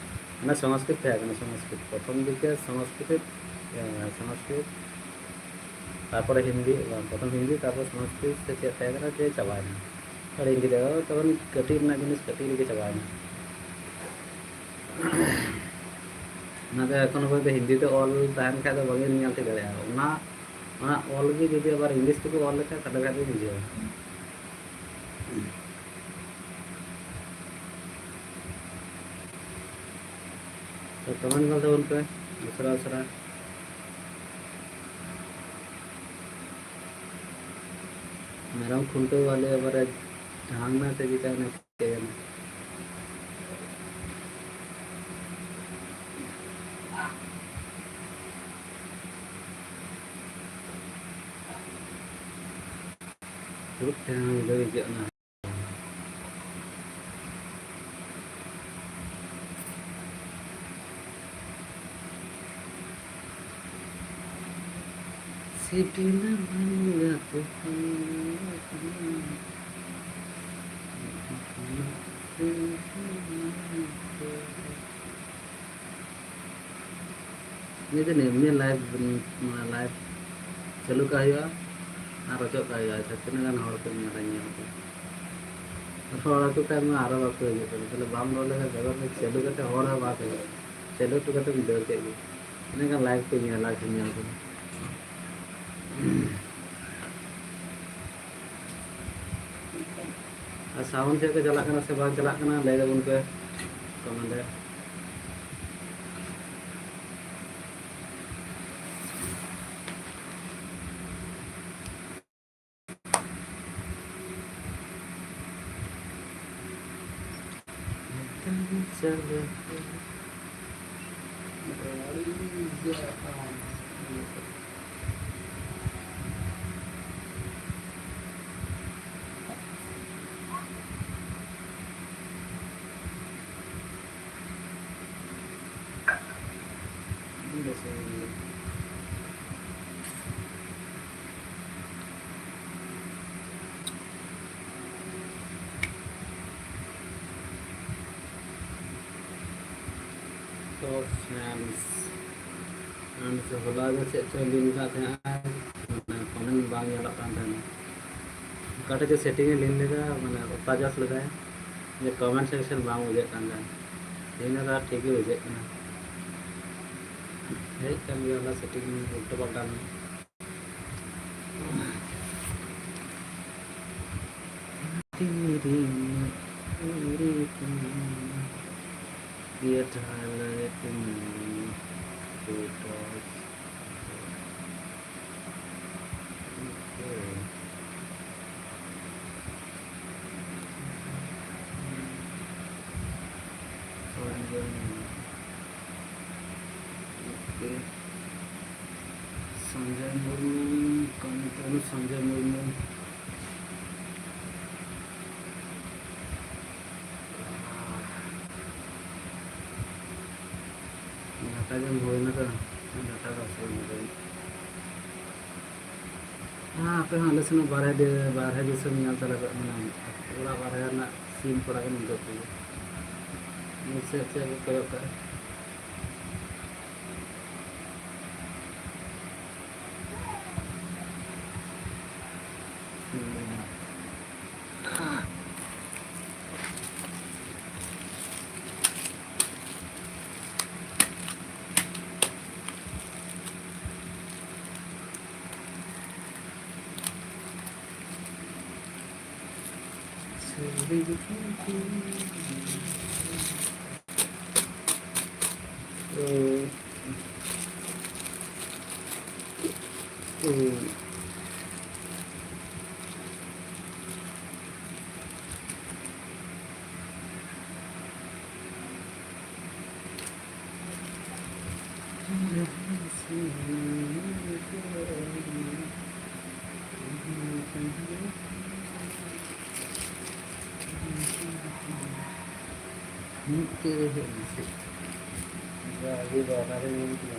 ᱢᱟᱱᱮ ᱥᱚᱝᱥᱠᱨᱤᱛ ᱛᱟᱦᱮᱸ ᱠᱟᱱᱟ, ᱥᱚᱝᱥᱠᱨᱤᱛ᱾ ᱯᱨᱚᱛᱷᱚᱢ ᱫᱤᱠᱮ ᱥᱚᱝᱥᱠᱨᱤᱛ, ᱮ, ᱥᱚᱝᱥᱠᱨᱤᱛ, ᱛᱟᱨᱯᱚᱨᱮ ᱦᱤᱱᱫᱤ, ᱵᱟᱝ, ᱯᱨᱚᱛᱷᱚᱢ ᱦᱤᱱᱫᱤ, ᱛᱟᱨᱯᱚᱨ ᱥᱚᱝᱥᱠᱨᱤᱛ ᱥᱮ ᱪᱮᱫ ᱛᱟᱦᱮᱸ ᱠᱟᱱᱟ, ᱡᱮ ᱪᱟᱵᱟᱭᱮᱱᱟ᱾ ᱦᱤᱲᱤᱧ ᱠᱮᱫᱟ, ᱛᱚᱠᱷᱚᱱ ᱠᱟᱹᱴᱤᱡ ᱨᱮᱱᱟᱜ ᱡᱤᱱᱤᱥ ᱠᱟᱹᱴᱤᱡ ᱨᱮᱜᱮ ᱪᱟᱵᱟᱭᱮᱱᱟ᱾ ᱚᱱᱟᱛᱮ ᱮᱠᱷᱚᱱᱳ ᱯᱚᱨᱡᱚᱱᱛᱚ ᱦᱤᱱᱫᱤ ᱛᱮ ᱚᱞ ᱛᱟᱦᱮᱱ ᱠᱷᱟᱡ ᱫᱚ ᱵᱟᱹᱧ ᱧᱮᱞ ᱴᱷᱤᱠ ᱫᱟᱲᱮᱭᱟᱜᱼᱟ᱾ ᱚᱱᱟ, ᱚᱱᱟ ᱚᱞ ᱜᱮ ᱡᱩᱫᱤ ᱟᱵᱟᱨ ᱤᱝᱞᱤᱥ ᱛᱮᱠᱚ ᱚᱞ ᱞᱮᱠᱷᱟᱡ, ᱛᱟᱦᱞᱮ ᱠᱷᱟᱡ ᱫᱚᱧ ᱵᱩᱡᱷᱟᱹᱣᱟ᱾ ᱛᱚ comment ᱜᱚᱫ ᱛᱟᱵᱚᱱ ᱯᱮ ᱩᱥᱟᱹᱨᱟ ᱩᱥᱟᱹᱨᱟ᱾ ᱢᱮᱨᱚᱢ ᱠᱷᱩᱱᱴᱟᱹᱣ ᱵᱟᱞᱮ ᱮᱵᱟᱨᱮ ᱡᱟᱦᱟᱸ ᱱᱟ ᱥᱮ ᱪᱤᱠᱟᱹᱭᱮᱱᱟ᱾ ᱢᱤᱫᱴᱟᱝ ᱞᱟᱹᱭ ᱠᱮᱫ ᱚᱱᱟ᱾ ᱥᱤᱵᱤᱞᱟ ᱵᱟᱝ ᱜᱟᱛᱮ ᱠᱚ᱾ ᱱᱤᱭᱟᱹ ᱫᱚ ᱮᱢᱱᱤ live, ᱢᱟᱱᱮ live ᱪᱟᱹᱞᱩ ᱠᱟᱜ ᱦᱩᱭᱩᱜᱼᱟ ᱟᱨ ᱚᱪᱚᱜ ᱠᱟᱜ ᱦᱩᱭᱩᱜᱼᱟ᱾ ᱟᱪᱪᱷᱟ, ᱛᱤᱱᱟᱹᱜ ᱜᱟᱱ ᱦᱚᱲ ᱠᱚ ᱧᱮᱞᱟ, ᱧᱮᱞ ᱠᱚ᱾ ᱨᱚᱲ ᱟᱠᱚ ᱠᱷᱟᱡ ᱢᱟ ᱟᱨᱚ ᱵᱟᱠᱚ ᱦᱤᱡᱩᱜ ᱠᱟᱱᱟ᱾ ᱛᱟᱦᱞᱮ ᱵᱟᱢ ᱨᱚᱲ ᱞᱮᱠᱷᱟᱱ ᱵᱮᱜᱚᱨ ᱪᱟᱹᱞᱩ ᱠᱟᱛᱮ ᱦᱚᱲ ᱦᱚᱸ ᱵᱟᱠᱚ ᱦᱤᱡᱩᱜᱼᱟ᱾ ᱪᱟᱹᱞᱩ ᱦᱚᱴᱚ ᱠᱟᱛᱮᱢ ᱫᱟᱹᱲ ᱠᱮᱫ ᱜᱮ᱾ ᱛᱤᱱᱟᱹᱜ ᱜᱟᱱ live ᱠᱚ ᱧᱮᱞᱟ, ᱠᱚ ᱧᱮᱞ ᱠᱚ᱾ ᱟᱨ sound ᱪᱮᱫ ᱞᱮᱠᱟ ᱪᱟᱞᱟᱜ ᱠᱟᱱᱟ ᱥᱮ ᱵᱟᱝ ᱪᱟᱞᱟᱜ ᱠᱟᱱᱟ, ᱞᱟᱹᱭ ᱛᱟᱵᱚᱱ ᱯᱮ comment ᱨᱮ᱾ friends, friends, ᱦᱚᱞᱟ ᱫᱚ ᱪᱮᱫ ᱪᱚᱭ ᱞᱤᱱ ᱠᱟᱜ ᱛᱟᱦᱮᱸᱜᱼᱟ, ᱢᱟᱱᱮ comment ᱵᱟᱝ ᱧᱮᱞᱚᱜ ᱠᱟᱱ ᱛᱟᱦᱮᱱᱟ᱾ ᱚᱠᱟᱴᱟᱜ ᱪᱚ setting ᱮ ᱞᱤᱱ ᱞᱮᱫᱟ, ᱢᱟᱱᱮ ᱚᱠᱟ ᱡᱚᱥ ᱞᱮᱫᱟᱭ, ᱡᱮ comment section ᱵᱟᱝ ᱵᱩᱡᱷᱟᱹᱜ ᱠᱟᱱ ᱛᱟᱦᱮᱱᱟ᱾ ᱛᱮᱦᱮᱧ ᱫᱚ ᱟᱨ ᱴᱷᱤᱠ ᱜᱮ ᱵᱩᱡᱷᱟᱹᱜ ᱠᱟᱱᱟ᱾ ᱦᱮᱡ ᱠᱟᱱ ᱜᱮᱭᱟ ᱚᱱᱟ setting ᱩᱞᱴᱟᱹ ᱯᱟᱞᱴᱟ ᱨᱮᱱᱟᱜ᱾ ᱥᱚᱧᱡᱚᱭ ᱢᱩᱨᱢᱩ, ᱠᱟᱹᱢᱤ ᱛᱟᱵᱚᱱ ᱥᱚᱧᱡᱚᱭ ᱢᱩᱨᱢᱩ᱾ ᱫᱟᱠᱟ ᱡᱚᱢ ᱦᱩᱭᱱᱟ ᱛᱚ? ᱫᱟᱠᱟ ᱫᱚ ᱟᱥᱚᱞ ᱢᱚᱡᱟ ᱜᱮ᱾ ᱦᱮᱸ, ᱟᱯᱮ ᱦᱚᱸ ᱟᱞᱮ ᱥᱮᱱ ᱦᱚᱸ ᱵᱟᱨᱦᱮ ᱫᱤ-, ᱵᱟᱨᱦᱮ ᱫᱤᱥᱚᱢ ᱧᱮᱞ ᱛᱟᱞᱮ ᱯᱮ, ᱢᱟᱱᱮ ᱚᱲᱟᱜ ᱵᱟᱨᱦᱮ ᱨᱮᱱᱟᱜ scene ᱛᱷᱚᱲᱟ ᱜᱟᱱ ᱩᱫᱩᱜ ᱯᱮ᱾ ᱢᱤᱫ ᱥᱮᱫ ᱪᱮᱫ ᱠᱚ ᱠᱚᱭᱚᱜ ᱠᱟᱜᱼᱟ? ᱢᱤᱫᱴᱮᱡ ᱨᱮ ᱦᱮᱡ ᱢᱮᱥᱮ᱾ ᱡᱟ ᱤᱭᱟᱹ ᱫᱚ ᱚᱱᱟ ᱨᱮ ᱧᱮᱞ ᱠᱮᱫᱟ᱾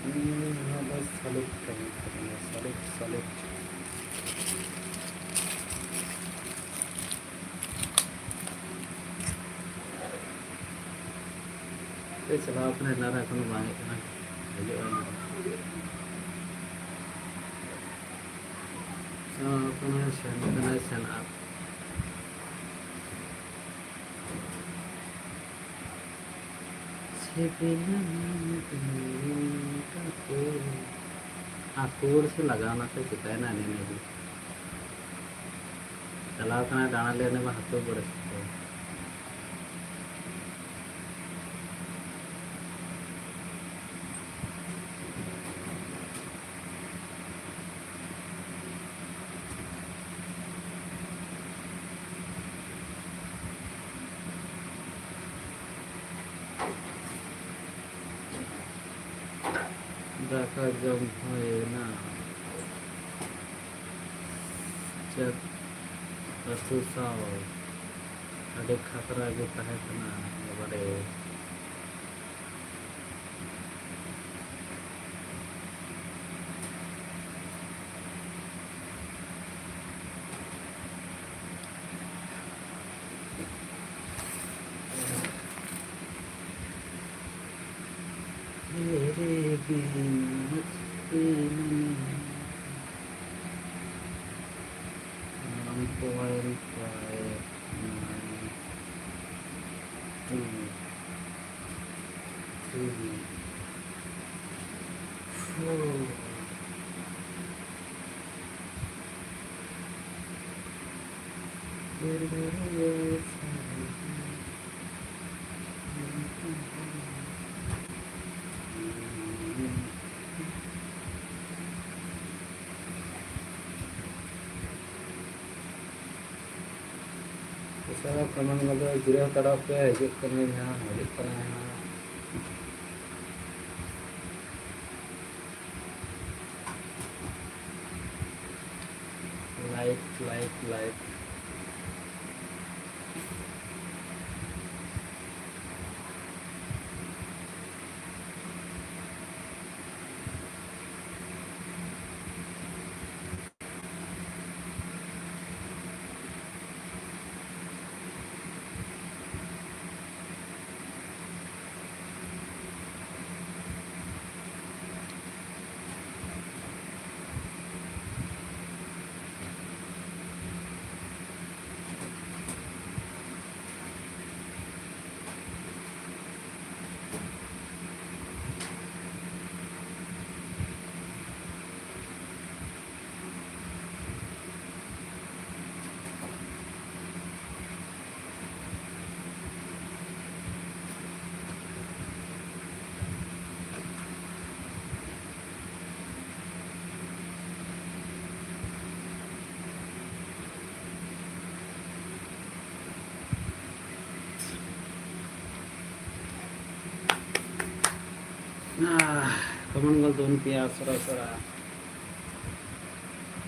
ᱱᱚᱣᱟ ᱫᱚ salute ᱠᱟᱱᱟ, salute, salute᱾ ᱪᱟᱞᱟᱣ ᱠᱟᱱᱟ, ᱮᱱᱟᱱ ᱨᱮ ᱮᱠᱷᱚᱱᱳ ᱵᱟᱝ ᱦᱮᱡ ᱠᱟᱱᱟ᱾ ᱦᱤᱡᱩᱜᱼᱟ᱾ ᱪᱟᱞᱟᱣ ᱠᱟᱱᱟᱭ, ᱥᱮᱱ ᱠᱟᱱᱟᱭ, ᱥᱮᱱ ᱟᱫ᱾ ᱥᱤᱵᱤᱞᱟ ᱢᱮᱱᱛᱮ ᱠᱟᱛᱮ᱾ ᱟᱨ ᱠᱩᱲ ᱥᱮ ᱞᱟᱜᱟᱣ ᱱᱟ ᱥᱮ ᱪᱤᱠᱟᱹᱭᱮᱱᱟ ᱮᱱᱮ ᱮᱱᱮ ᱜᱮ? ᱪᱟᱞᱟᱣ ᱠᱟᱱᱟᱭ ᱫᱟᱬᱟ ᱞᱮ, ᱩᱱᱤ ᱢᱟ ᱦᱟᱹᱛᱩ ᱵᱚᱨᱮ ᱥᱮ᱾ ᱫᱟᱠᱟ ᱡᱚᱢ ᱦᱩᱭᱱᱟ᱾ ᱪᱮᱫ ᱟᱹᱛᱩ ᱥᱟᱶ ᱟᱹᱰᱤ ᱠᱷᱟᱛᱨᱟ ᱜᱮ ᱛᱟᱦᱮᱸ ᱠᱟᱱᱟ, ᱵᱟᱵᱟᱨᱮ᱾ मेरे बिन मस्ती नहीं। One point five nine two three four. ᱥᱟᱨᱟ ᱠᱟᱢᱟᱱ ᱢᱟᱫᱚ ᱡᱤᱨᱟᱹᱣ ᱦᱟᱛᱟᱲᱚᱜ ᱯᱮ, ᱦᱤᱡᱩᱜ ᱠᱟᱱᱟᱭ ᱦᱟᱸᱜ, ᱦᱤᱡᱩᱜ ᱠᱟᱱᱟᱭ ᱦᱟᱸᱜ᱾ Like, like, like. ᱠᱚᱢᱮᱱᱴ ᱜᱚᱞ ᱛᱟᱵᱚᱱ ᱯᱮᱭᱟ ᱥᱚᱨᱟ ᱥᱚᱨᱟ᱾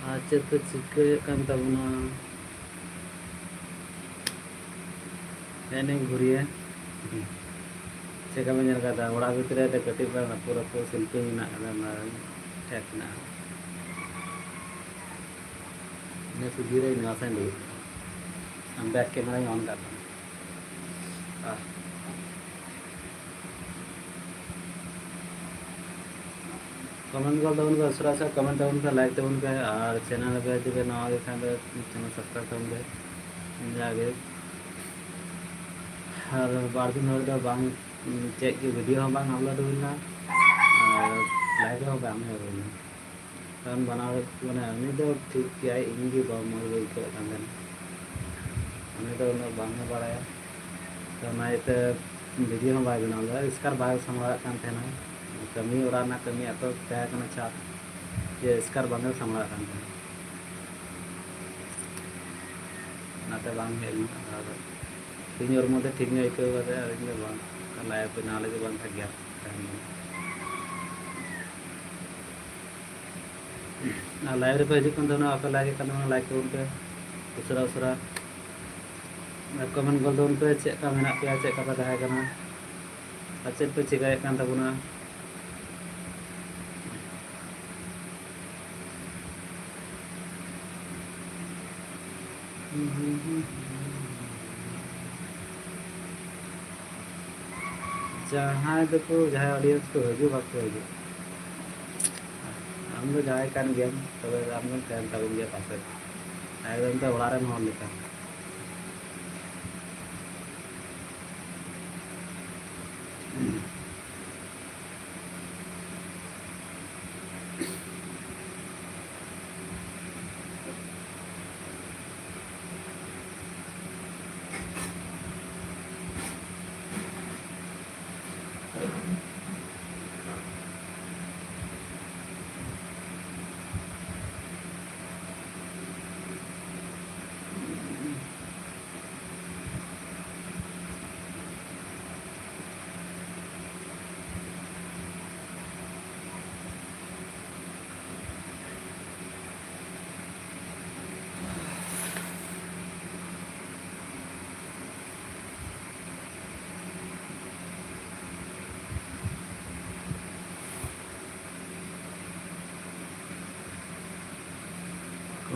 ᱟᱨ ᱪᱮᱫ ᱯᱮ ᱪᱤᱠᱟᱹᱭᱮᱫ ᱠᱟᱱ ᱛᱟᱵᱚᱱᱟ? ᱦᱮᱸ, ᱱᱤᱭᱟᱹ ᱜᱷᱩᱨᱤᱭᱟᱹ᱾ ᱪᱮᱫ ᱞᱮᱠᱟ ᱵᱮᱱ ᱧᱮᱞ ᱠᱟᱫᱟ? ᱚᱲᱟᱜ ᱵᱷᱤᱛᱨᱤ ᱨᱮ ᱠᱟᱹᱴᱤᱡ ᱵᱮᱱ ᱨᱟᱹᱯᱩᱫ ᱨᱟᱹᱯᱩᱫ ᱥᱤᱞᱯᱤᱧ ᱢᱮᱱᱟᱜ ᱠᱟᱫᱟ, ᱚᱱᱟ ᱴᱷᱮᱠ ᱢᱮᱱᱟᱜᱼᱟ᱾ ᱤᱱᱟᱹ ᱥᱩᱡᱤ ᱨᱮ ᱱᱚᱣᱟ ᱥᱟᱧ ᱫᱩᱲᱩᱵ ᱠᱟᱱᱟ᱾ ᱵᱮᱠ ᱠᱮᱢᱮᱨᱟᱧ ᱚᱱ ᱠᱟᱜ ᱠᱟᱱᱟ᱾ ᱟᱦ᱾ ᱠᱚᱢᱮᱱᱴ ᱜᱚᱞ ᱛᱟᱵᱚᱱ ᱯᱮ, ᱩᱥᱟᱹᱨᱟ ᱩᱥᱟᱹᱨᱟ ᱠᱚᱢᱮᱱᱴ ᱛᱟᱵᱚᱱ ᱯᱮ, ᱞᱟᱭᱤᱠ ᱛᱟᱵᱚᱱ ᱯᱮ, ᱟᱨ ᱪᱮᱱᱮᱞ ᱨᱮ ᱡᱩᱫᱤ ᱯᱮ ᱱᱟᱣᱟ ᱜᱮ ᱠᱷᱟᱱ ᱫᱚ ᱪᱮᱱᱮᱞ ᱥᱟᱵᱥᱠᱨᱟᱭᱤᱵ ᱛᱟᱵᱚᱱ ᱯᱮ᱾ ᱡᱟᱜᱮ ᱟᱨ ᱵᱟᱨ ᱫᱤᱱ ᱦᱚᱲ ᱫᱚ ᱵᱟᱝ, ᱪᱮᱫ ᱜᱮ ᱵᱷᱤᱰᱤᱭᱳ ᱦᱚᱸ ᱵᱟᱝ ᱟᱯᱞᱳᱰ ᱦᱩᱭ ᱞᱮᱱᱟ ᱟᱨ ᱞᱟᱭᱤᱵᱷ ᱦᱚᱸ ᱵᱟᱝ ᱦᱩᱭ ᱞᱮᱱᱟ᱾ ᱠᱟᱨᱚᱱ ᱵᱟᱱᱟᱨ, ᱢᱟᱱᱮ, ᱩᱱᱤ ᱫᱚ ᱴᱷᱤᱠ ᱜᱮᱭᱟᱭ, ᱤᱧ ᱜᱮ ᱵᱟᱝ ᱢᱚᱡᱽ ᱵᱟᱹᱧ ᱟᱹᱭᱠᱟᱹᱣᱮᱫ ᱠᱟᱱ ᱛᱟᱦᱮᱱᱟ᱾ ᱩᱱᱤ ᱫᱚ ᱩᱱᱟᱹᱜ ᱵᱟᱝ ᱮ ᱵᱟᱲᱟᱭᱟ, ᱛᱚ ᱚᱱᱟ ᱤᱭᱟᱹᱛᱮ ᱵᱷᱤᱰᱤᱭᱳ ᱦᱚᱸ ᱵᱟᱭ ᱵᱮᱱᱟᱣ ᱞᱮᱫᱟ, ᱮᱥᱠᱟᱨ ᱵᱟᱭ ᱥᱟᱢᱵᱲᱟᱣᱮᱫ ᱠᱟᱱ ᱛᱟᱦᱮᱱᱟ᱾ ᱠᱟᱹᱢᱤ, ᱚᱲᱟᱜ ᱨᱮᱱᱟᱜ ᱠᱟᱹᱢᱤ ᱮᱛᱚ ᱛᱟᱦᱮᱸ ᱠᱟᱱᱟ ᱪᱟᱯ, ᱡᱮ ᱮᱥᱠᱟᱨ ᱵᱟᱝ ᱮ ᱥᱟᱢᱵᱲᱟᱣᱮᱫ ᱠᱟᱱ ᱛᱟᱦᱮᱱᱟ᱾ ᱚᱱᱟᱛᱮ ᱵᱟᱝ ᱦᱮᱡ ᱞᱮᱱᱟ᱾ ᱟᱨ ᱛᱮᱦᱮᱧ ᱦᱚᱲᱢᱚ ᱫᱚ ᱴᱷᱤᱠ ᱧᱚᱜ ᱟᱹᱭᱠᱟᱹᱣ ᱠᱟᱫᱟ, ᱟᱨ ᱤᱧ ᱫᱚ ᱵᱟᱝ, ᱞᱟᱭᱤᱵᱷ ᱵᱮᱱᱟᱣ ᱞᱟᱹᱜᱤᱫ ᱵᱟᱝ ᱛᱟᱦᱮᱸ ᱜᱮᱭᱟ᱾ ᱟᱨ ᱞᱟᱭᱤᱵᱷ ᱨᱮᱯᱮ ᱦᱤᱡᱩᱜ ᱠᱟᱱ ᱛᱟᱵᱚᱱᱟ, ᱵᱟᱯᱮ ᱞᱟᱭᱤᱠ ᱮᱫ ᱠᱟᱱ ᱛᱟᱵᱚᱱᱟ, ᱞᱟᱭᱤᱠ ᱛᱟᱵᱚᱱ ᱯᱮ ᱩᱥᱟᱹᱨᱟ ᱩᱥᱟᱹᱨᱟ᱾ ᱟᱨ ᱠᱚᱢᱮᱱᱴ ᱜᱚᱞ ᱛᱟᱵᱚᱱ ᱯᱮ, ᱪᱮᱫ ᱞᱮᱠᱟ ᱢᱮᱱᱟᱜ ᱯᱮᱭᱟ, ᱪᱮᱫ ᱞᱮᱠᱟ ᱯᱮ ᱛᱟᱦᱮᱸ ᱠᱟᱱᱟ, ᱟᱨ ᱪᱮᱫ ᱯᱮ ᱪᱤᱠᱟᱹᱭᱮᱫ ᱠᱟᱱ ᱛᱟᱵᱚᱱᱟ᱾ ᱡᱟᱦᱟᱸᱭ ᱫᱚᱠᱚ, ᱡᱟᱦᱟᱸᱭ ᱚᱰᱤᱭᱮᱱᱥ ᱠᱚ ᱦᱤᱡᱩᱜ, ᱵᱟᱠᱚ ᱦᱤᱡᱩᱜ, ᱟᱢ ᱫᱚ ᱡᱟᱦᱟᱸᱭ ᱠᱟᱱ ᱜᱮᱭᱟᱢ, ᱛᱚᱵᱮ ᱟᱢ ᱫᱚᱢ ᱛᱟᱦᱮᱱ ᱛᱟᱵᱚᱱ ᱜᱮᱭᱟ ᱯᱟᱥᱮᱡ, ᱮᱠᱫᱚᱢ ᱛᱮ ᱚᱲᱟᱜ ᱨᱮᱱ ᱦᱚᱲ ᱞᱮᱠᱟ᱾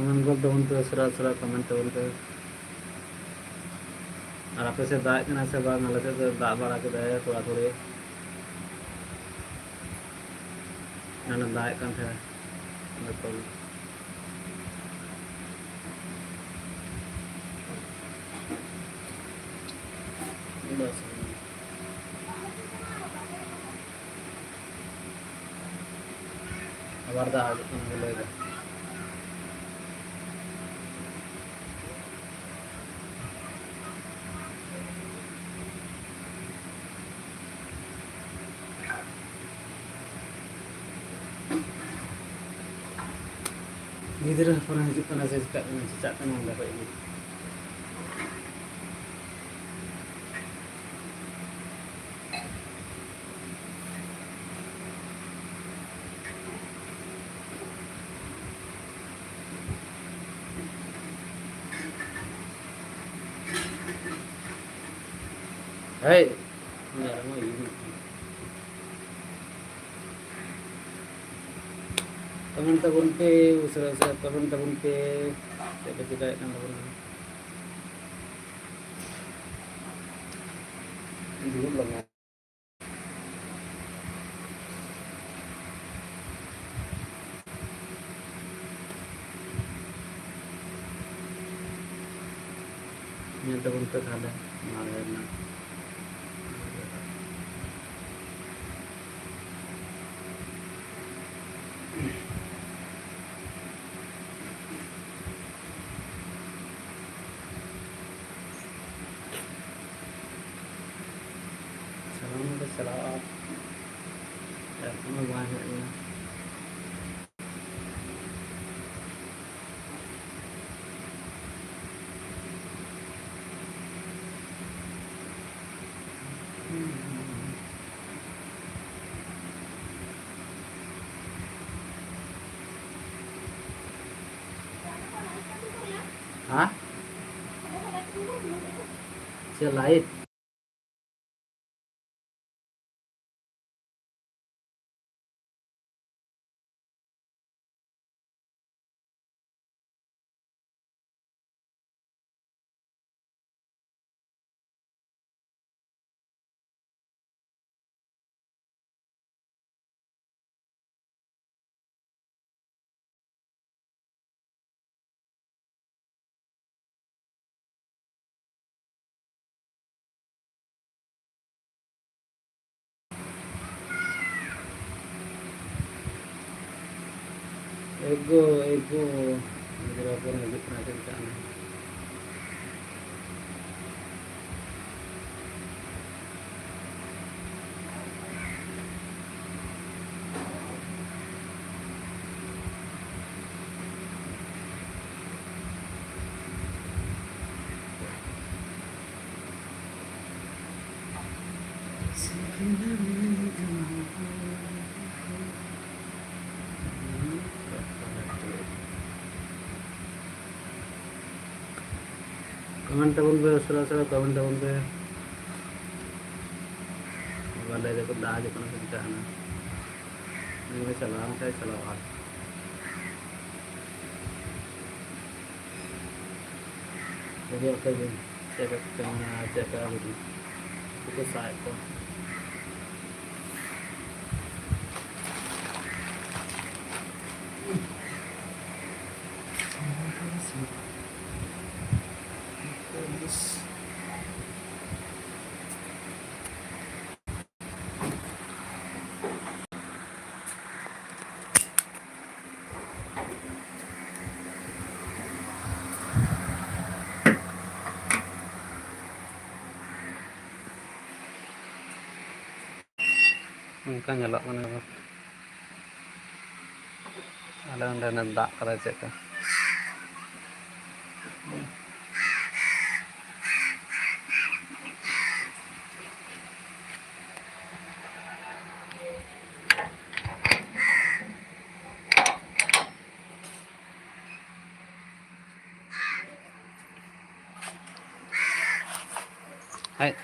ᱢᱮᱱ ᱜᱚᱫ ᱛᱟᱵᱚᱱ ᱯᱮ, ᱩᱥᱟᱹᱨᱟ ᱩᱥᱟᱹᱨᱟ ᱠᱚᱢᱮᱱᱴ ᱛᱟᱵᱚᱱ ᱯᱮ᱾ ᱟᱨ ᱟᱯᱮ ᱥᱮᱫ ᱫᱟᱜ ᱮᱫ ᱠᱟᱱᱟ ᱥᱮ ᱵᱟᱝ? ᱟᱞᱮ ᱥᱮᱫ ᱫᱚ ᱫᱟᱜ ᱵᱟᱲᱟ ᱠᱮᱫᱟᱭ ᱛᱷᱚᱲᱟ ᱛᱷᱚᱲᱤ, ᱮᱱᱟᱱ ᱫᱟᱜ ᱮᱫ ᱠᱟᱱ ᱛᱟᱦᱮᱸᱫ ᱡᱚᱛᱚ ᱜᱮ᱾ ᱟᱵᱟᱨ ᱫᱟᱜ ᱦᱤᱡᱩᱜ ᱠᱟᱱᱟ ᱵᱚᱞᱮ ᱫᱚ᱾ ᱜᱤᱫᱽᱨᱟᱹ ᱦᱚᱯᱚᱱ ᱦᱤᱡᱩᱜ ᱠᱟᱱᱟ ᱥᱮ ᱪᱤᱠᱟᱹᱜ ᱠᱟᱱᱟ, ᱪᱮᱪᱟᱜ ᱠᱟᱱᱟ ᱚᱸᱰᱮ ᱠᱷᱚᱡ ᱜᱮ᱾ ᱦᱮᱭ! ᱢᱮᱨᱚᱢ ᱤᱫᱤ᱾ ᱠᱚᱢᱮᱱᱴ ᱛᱟᱵᱚᱱ ᱯᱮ, ᱩᱥᱟᱹᱨᱟ ᱩᱥᱟᱹᱨᱟ ᱠᱚᱢᱮᱱᱴ ᱛᱟᱵᱚᱱ ᱯᱮ᱾ ᱪᱮᱫ ᱯᱮ ᱪᱤᱠᱟᱹᱭᱮᱫ ᱠᱟᱱ ᱛᱟᱵᱚᱱᱟ? ᱫᱩᱲᱩᱵ ᱞᱟᱜᱟ᱾ ᱧᱮᱞ ᱛᱟᱵᱚᱱ ᱯᱮ ᱛᱟᱦᱞᱮ ᱱᱚᱣᱟ ᱨᱮᱱᱟᱜ᱾ ᱥᱟᱱᱟᱢ ᱠᱚ ᱪᱟᱞᱟᱣᱟ, ᱮᱠᱷᱚᱱᱳ ᱵᱟᱝ ᱦᱮᱡ ᱞᱮᱱᱟ᱾ ᱦᱮᱸ? ᱪᱮᱫ ᱞᱟᱭᱤᱴ? ᱮᱜᱳ, ᱮᱜᱳ᱾ ᱜᱤᱫᱽᱨᱟᱹ ᱠᱚ ᱦᱤᱡᱩᱜ ᱠᱟᱱᱟ, ᱪᱮᱫ ᱞᱮᱠᱟ? Comment ᱛᱟᱵᱚᱱ ᱯᱮ, ᱩᱥᱟᱹᱨᱟ ᱩᱥᱟᱹᱨᱟ comment ᱛᱟᱵᱚᱱ ᱯᱮ᱾ ᱵᱟᱞᱮ ᱨᱮᱠᱚ ᱫᱟᱜ ᱦᱤᱡᱩᱜ ᱠᱟᱱᱟ ᱥᱮ ᱪᱤᱠᱟᱹᱜ ᱠᱟᱱᱟ? ᱩᱱᱤ ᱪᱟᱞᱟᱣ ᱞᱮᱱᱠᱷᱟᱱ ᱪᱟᱞᱟᱣ ᱟᱨ᱾ ᱞᱟᱹᱭ ᱟᱯᱮ ᱜᱮ ᱪᱮᱫ ᱯᱮ ᱠᱟᱹᱢᱤᱭᱟ, ᱪᱮᱫ ᱯᱮ ᱟᱹᱜᱩ ᱠᱚ ᱥᱟᱵ ᱠᱚ᱾ ᱚᱱᱠᱟ ᱧᱮᱞᱚᱜ ᱠᱟᱱᱟ᱾ ᱟᱞᱮ ᱚᱸᱰᱮ ᱫᱟᱜ ᱠᱟᱫᱟᱭ ᱪᱮᱫ ᱠᱟ᱾ ᱦᱟᱭ᱾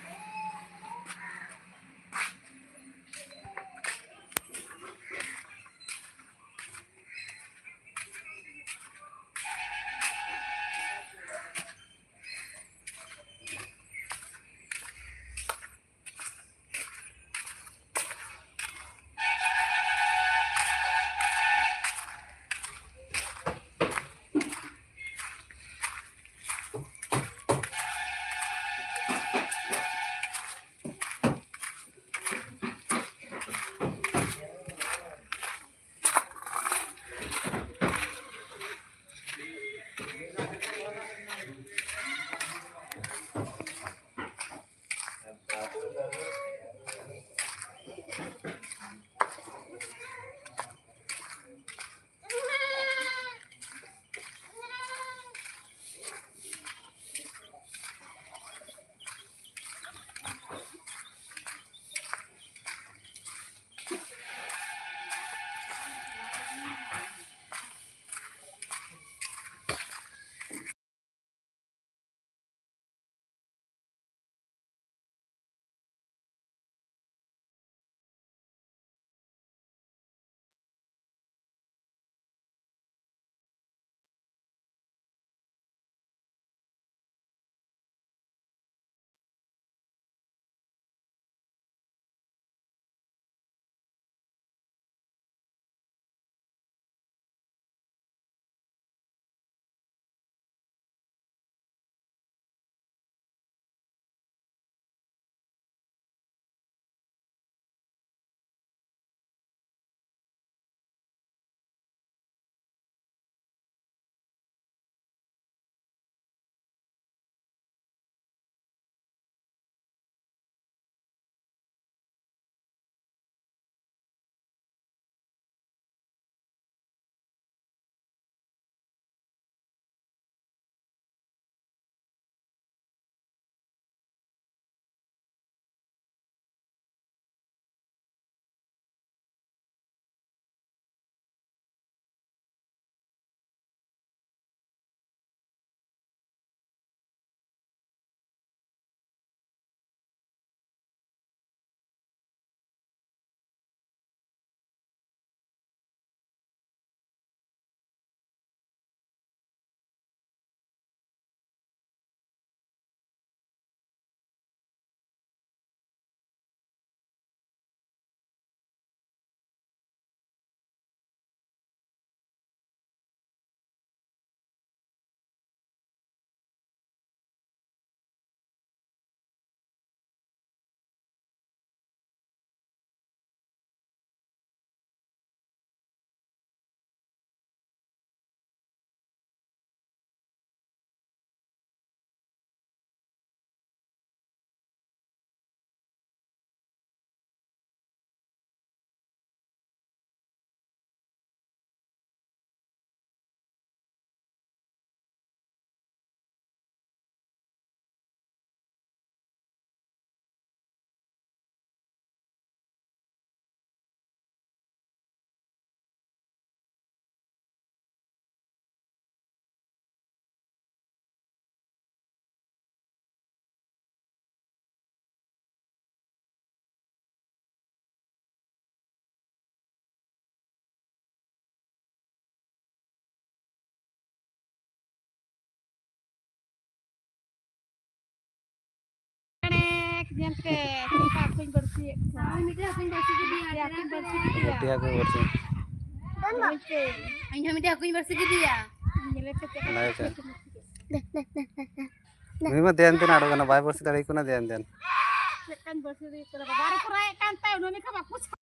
ᱧᱮᱞ ᱯᱮ, ᱪᱮᱫ ᱞᱮᱠᱟ ᱦᱟᱹᱠᱩᱧ ᱵᱟᱹᱲᱥᱤᱭᱮᱫ ᱠᱚᱣᱟ᱾ ᱦᱳᱭ, ᱢᱤᱫᱴᱮᱱ ᱦᱟᱹᱠᱩᱧ ᱵᱟᱹᱲᱥᱤ ᱠᱮᱫᱮᱭᱟ, ᱦᱟᱹᱠᱩᱧ ᱵᱟᱹᱲᱥᱤ ᱠᱮᱫᱮᱭᱟ᱾ ᱢᱤᱫᱴᱮᱱ ᱦᱟᱹᱠᱩᱧ ᱵᱟᱹᱲᱥᱤ ᱠᱮᱫᱮᱭᱟ᱾ ᱦᱳᱭ ᱯᱮ᱾ ᱤᱧ ᱦᱚᱸ ᱢᱤᱫᱴᱮᱱ ᱦᱟᱹᱠᱩᱧ ᱵᱟᱹᱲᱥᱤ ᱠᱮᱫᱮᱭᱟ᱾ ᱧᱮᱞᱮ ᱯᱮ ᱪᱮᱫ ᱞᱮᱠᱟ ᱦᱟᱹᱠᱩᱧ ᱵᱟᱹᱲᱥᱤ ᱠᱮᱫ ᱠᱚᱣᱟ᱾ ᱱᱩᱭ ᱢᱟ ᱫᱮᱱ ᱫᱮᱱ ᱟᱲᱜᱚᱱᱟ, ᱵᱟᱭ ᱵᱟᱹᱲᱥᱤ ᱫᱟᱲᱮᱭᱟᱠᱚ ᱠᱟᱱᱟ, ᱫᱮᱱ ᱫᱮᱱ᱾ ᱪᱮᱫ ᱞᱮᱠᱟᱧ ᱵᱟᱹᱲᱥᱤ ᱠᱮᱫ ᱠᱚᱣᱟ, ᱵᱟᱵᱟ ᱨᱮ ᱠᱚᱨᱟᱣᱮᱫ ᱠᱟᱱ ᱛᱟᱭ, ᱩᱱᱤ ᱢᱮᱱᱠᱷᱟᱱ ᱵᱟᱠᱚ ᱥᱟᱵ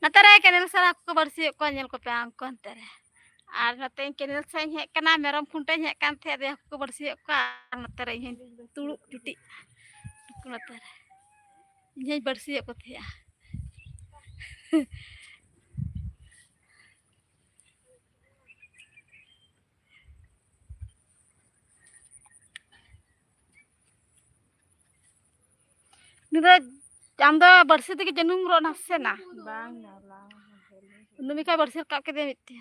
ᱱᱚᱛᱮ ᱨᱮ ᱠᱮᱱᱮᱞ ᱥᱟᱨ ᱦᱟᱹᱠᱩ ᱠᱚ ᱵᱟᱹᱲᱥᱤᱭᱮᱫ ᱠᱚᱣᱟ, ᱧᱮᱞ ᱠᱚᱯᱮ ᱩᱱᱠᱩ ᱦᱟᱱᱛᱮ ᱨᱮ᱾ ᱟᱨ ᱱᱚᱛᱮ ᱤᱧ ᱠᱮᱱᱮᱞ ᱥᱮᱫ ᱤᱧ ᱦᱮᱡ ᱠᱟᱱᱟ, ᱢᱮᱨᱚᱢ ᱠᱷᱩᱱᱴᱟᱹᱣ ᱤᱧ ᱦᱮᱡ ᱠᱟᱱ ᱛᱟᱦᱮᱸᱫ, ᱟᱫᱚ ᱦᱟᱹᱠᱩ ᱠᱚ ᱵᱟᱹᱲᱥᱤᱭᱮᱫ ᱠᱚᱣᱟ᱾ ᱟᱨ ᱱᱚᱛᱮ ᱨᱮ ᱤᱧ ᱦᱚᱸᱧ ᱫᱩᱲᱩᱵ ᱡᱩᱴᱤᱡ, ᱱᱩᱠᱩ ᱱᱚᱛᱮ ᱨᱮ ᱤᱧ ᱦᱚᱸᱧ ᱵᱟᱹᱲᱥᱤᱭᱮᱫ ᱠᱚ ᱛᱟᱦᱮᱸᱫᱼᱟ᱾ ᱩᱱᱤ ᱫᱚ, ᱟᱢ ᱫᱚ ᱵᱟᱹᱲᱥᱤ ᱛᱮᱜᱮ ᱡᱟᱹᱱᱩᱢ ᱨᱚᱜ ᱱᱟᱥᱮ ᱱᱟ᱾ ᱵᱟᱝ ᱧᱟᱞᱟ᱾ ᱩᱱᱤ ᱢᱤᱫ ᱠᱷᱟᱡ ᱵᱟᱹᱲᱥᱤ ᱨᱟᱠᱟᱵ ᱠᱮᱫᱮᱭᱟ ᱢᱤᱫᱴᱮᱱ᱾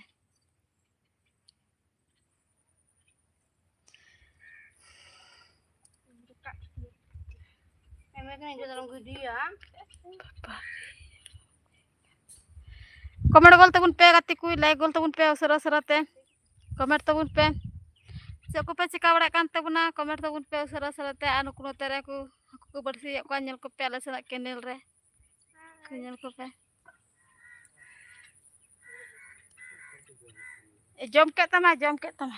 ᱠᱚᱢᱮᱱᱴ ᱜᱚᱞ ᱛᱟᱵᱚᱱ ᱯᱮ ᱜᱟᱛᱮ ᱠᱚ, ᱞᱟᱭᱤᱠ ᱜᱚᱞ ᱛᱟᱵᱚᱱ ᱯᱮ ᱩᱥᱟᱹᱨᱟ ᱩᱥᱟᱹᱨᱟ ᱛᱮ᱾ ᱠᱚᱢᱮᱱᱴ ᱛᱟᱵᱚᱱ ᱯᱮ᱾ ᱪᱮᱫ ᱠᱚᱯᱮ ᱪᱤᱠᱟ ᱵᱟᱲᱟᱭᱮᱫ ᱠᱟᱱ ᱛᱟᱵᱚᱱᱟ? ᱠᱚᱢᱮᱱᱴ ᱛᱟᱵᱚᱱ ᱯᱮ ᱩᱥᱟᱹᱨᱟ ᱩᱥᱟᱹᱨᱟ ᱛᱮ᱾ ᱟᱨ ᱱᱩᱠᱩ ᱱᱚᱛᱮ ᱨᱮ ᱠᱚ ᱦᱟᱹᱠᱩ ᱠᱚ ᱵᱟᱹᱲᱥᱤᱭᱮᱫ ᱠᱚᱣᱟ, ᱧᱮᱞ ᱠᱚᱯᱮ ᱟᱞᱮ ᱥᱮᱱᱟᱜ ᱠᱮᱱᱮᱞ ᱨᱮ᱾ ᱧᱮᱞ ᱠᱚᱯᱮ᱾ ᱮ, ᱡᱚᱢ ᱠᱮᱫ ᱛᱟᱢᱟ, ᱡᱚᱢ ᱠᱮᱫ ᱛᱟᱢᱟ᱾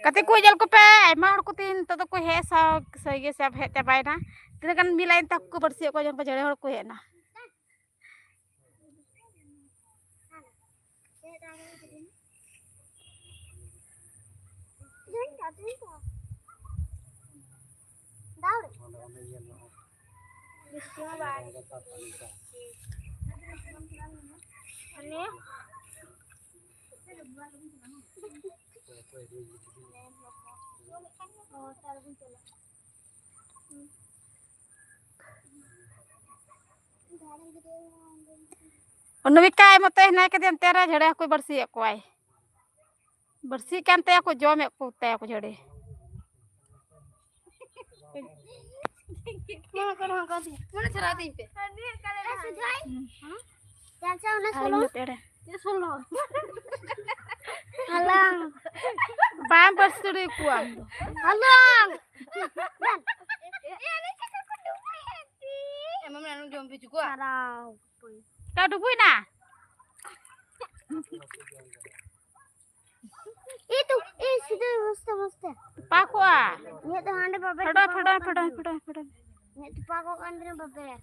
ᱜᱟᱛᱮ ᱠᱚ, ᱧᱮᱞ ᱠᱚᱯᱮ, ᱟᱭᱢᱟ ᱦᱚᱲ ᱠᱚ ᱛᱮᱦᱮᱧ ᱱᱤᱛᱚᱜ ᱫᱚᱠᱚ ᱦᱮᱡ ᱥᱟᱶ ᱥᱟᱹᱭ ᱜᱮ ᱥᱟᱵ ᱦᱮᱡ ᱪᱟᱵᱟᱭᱮᱱᱟ᱾ ᱛᱤᱱᱟᱹᱜ ᱜᱟᱱ ᱢᱤᱫ ᱞᱟᱭᱤᱱ ᱛᱮ ᱦᱟᱹᱠᱩ ᱠᱚ ᱵᱟᱹᱲᱥᱤᱭᱮᱫ ᱠᱚᱣᱟ, ᱡᱚᱱ ᱠᱚ ᱡᱷᱟᱲᱮ ᱦᱚᱲ ᱠᱚ ᱦᱮᱡ ᱮᱱᱟ᱾ ᱚᱱᱟᱢᱤᱠᱟ ᱟᱡ ᱢᱚᱛᱚ ᱦᱮᱱᱟᱭ ᱠᱟᱫᱮᱭᱟ ᱚᱱᱛᱮ ᱨᱮ, ᱡᱷᱟᱲᱮ ᱦᱟᱹᱠᱩᱭ ᱵᱟᱹᱲᱥᱤᱭᱮᱫ ᱠᱚᱣᱟᱭ᱾ ᱵᱟᱹᱲᱥᱤ ᱠᱟᱱ ᱛᱟᱭᱟ ᱠᱚ, ᱡᱚᱢᱮᱫ ᱠᱚ ᱛᱟᱭᱟ ᱠᱚ ᱡᱷᱟᱲᱮ᱾ ᱢᱟᱱᱮ ᱪᱷᱟᱲᱟ ᱫᱤᱧ ᱯᱮ᱾ ᱦᱮᱸ? ᱪᱟᱪᱟ, ᱚᱱᱟ ᱟᱨ ᱥᱚᱞᱚ᱾ ᱤᱧ ᱫᱚ ᱯᱮᱲᱮ᱾ ᱪᱮᱫ ᱥᱚᱞᱚ? ᱦᱟᱞᱟᱝ᱾ ᱵᱟᱢ ᱵᱟᱹᱲᱥᱤ ᱫᱟᱲᱮ ᱟᱠᱚᱣᱟ ᱟᱢ ᱫᱚ᱾ ᱦᱟᱞᱟᱝ᱾ ᱮ, ᱢᱟᱢᱟ, ᱟᱞᱚᱢ ᱡᱚᱢ ᱦᱚᱪᱚ ᱠᱚᱣᱟ᱾ ᱪᱷᱟᱲᱟᱣ᱾ ᱚᱠᱟ ᱰᱩᱵᱩᱡ ᱮᱱᱟ? ᱮ ᱛᱚ, ᱮ ᱥᱤᱫᱷᱟᱹ ᱢᱚᱥᱛᱮ, ᱢᱚᱥᱛᱮ᱾ ᱯᱟᱠᱚᱜᱼᱟ᱾ ᱤᱧᱟᱹᱜ ᱫᱚ ᱦᱟᱸᱰᱮ ᱵᱟᱵᱮᱨ ᱯᱷᱮᱰᱚᱭ, ᱛᱚᱯᱟ ᱯᱷᱮᱰᱚᱭ, ᱠᱚᱜ ᱠᱟᱱ ᱯᱷᱮᱰᱚᱭ, ᱛᱤᱧᱟᱹ᱾ ᱯᱷᱮᱰᱚᱭ, ᱯᱷᱮᱰᱚᱭ᱾ ᱤᱧᱟᱹᱜ ᱛᱚᱯᱟ ᱠᱚᱜ ᱠᱟᱱ ᱛᱤᱧᱟᱹ ᱵᱟᱵᱮᱨ᱾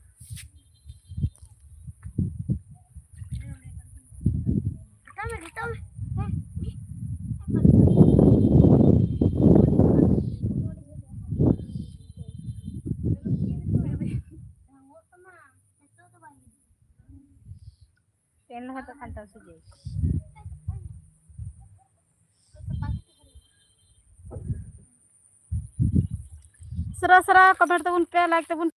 ᱜᱷᱟᱴᱟᱣ ᱢᱮ, ᱜᱷᱟᱴᱟᱣ ᱢᱮ᱾ ᱦᱮᱸ᱾ ᱮᱱ ᱞᱟᱦᱟ ᱫᱚ ᱠᱟᱱ ᱛᱟᱢ ᱥᱮ ᱪᱮᱫ? ᱥᱮᱨᱟ ᱥᱮᱨᱟ comment ᱛᱟᱵᱚᱱ ᱯᱮ, like ᱛᱟᱵᱚᱱ᱾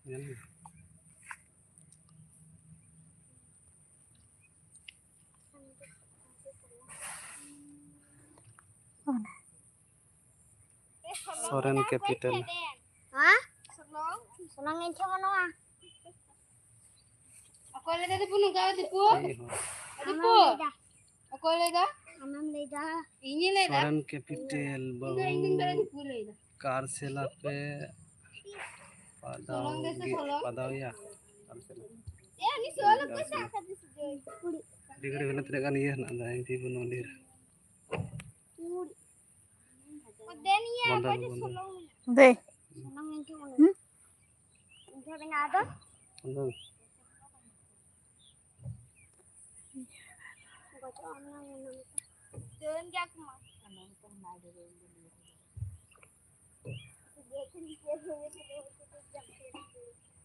ᱧᱮᱞ ᱢᱮ᱾ ᱥᱚᱨᱮᱱ ᱠᱮᱯᱤᱴᱮᱞ᱾ ᱦᱮᱸ? ᱥᱚᱞᱚᱝ ᱤᱧ ᱴᱷᱮᱱ ᱵᱟᱹᱱᱩᱜᱼᱟ᱾ ᱚᱠᱚᱭ ᱞᱟᱹᱭ ᱫᱟ ᱫᱤᱯᱩ ᱱᱚᱝᱠᱟ ᱫᱤᱯᱩ? ᱪᱮᱫ ᱦᱚᱸ᱾ ᱫᱤᱯᱩ᱾ ᱟᱢᱮᱢ ᱞᱟᱹᱭ ᱫᱟ᱾ ᱚᱠᱚᱭ ᱞᱟᱹᱭ ᱫᱟ? ᱟᱢᱮᱢ ᱞᱟᱹᱭ ᱫᱟ᱾ ᱤᱧᱤᱧ ᱞᱟᱹᱭ ᱫᱟ᱾ ᱥᱚᱨᱮᱱ ᱠᱮᱯᱤᱴᱮᱞ ᱤᱧ ᱫᱚ, ᱤᱧ ᱫᱚ ᱵᱟᱹᱦᱩ᱾ ᱫᱤᱯᱩ ᱞᱟᱹᱭ ᱫᱟ᱾ ᱠᱟᱨᱥᱮᱞᱟ ᱯᱮ ᱯᱟᱫᱟᱣ ᱥᱚᱞᱚᱝ ᱫᱮᱥᱮ ᱜᱮ ᱥᱚᱞᱚᱝ᱾ ᱯᱟᱫᱟᱣ ᱭᱟ᱾ ᱠᱟᱨᱥᱮᱞᱟ᱾ ᱮ, ᱩᱱᱤ ᱥᱚᱞᱚᱝ ᱫᱚ ᱯᱚᱭᱥᱟ ᱠᱟᱨᱥᱮᱞᱟ᱾ ᱟᱹᱰᱤ ᱦᱩᱭᱱᱟ, ᱛᱤᱱᱟᱹᱜ ᱜᱟᱱ ᱤᱭᱟᱹ ᱦᱮᱱᱟᱜ ᱫᱟ, ᱤᱧ ᱴᱷᱮᱱ ᱵᱟᱹᱱᱩᱜᱼᱟ ᱰᱷᱮᱨ᱾ ᱵᱚᱱᱫᱚ, ᱵᱚᱱᱫᱚ᱾ ᱫᱮ᱾ ᱦᱩᱸ? ᱟᱫᱚ?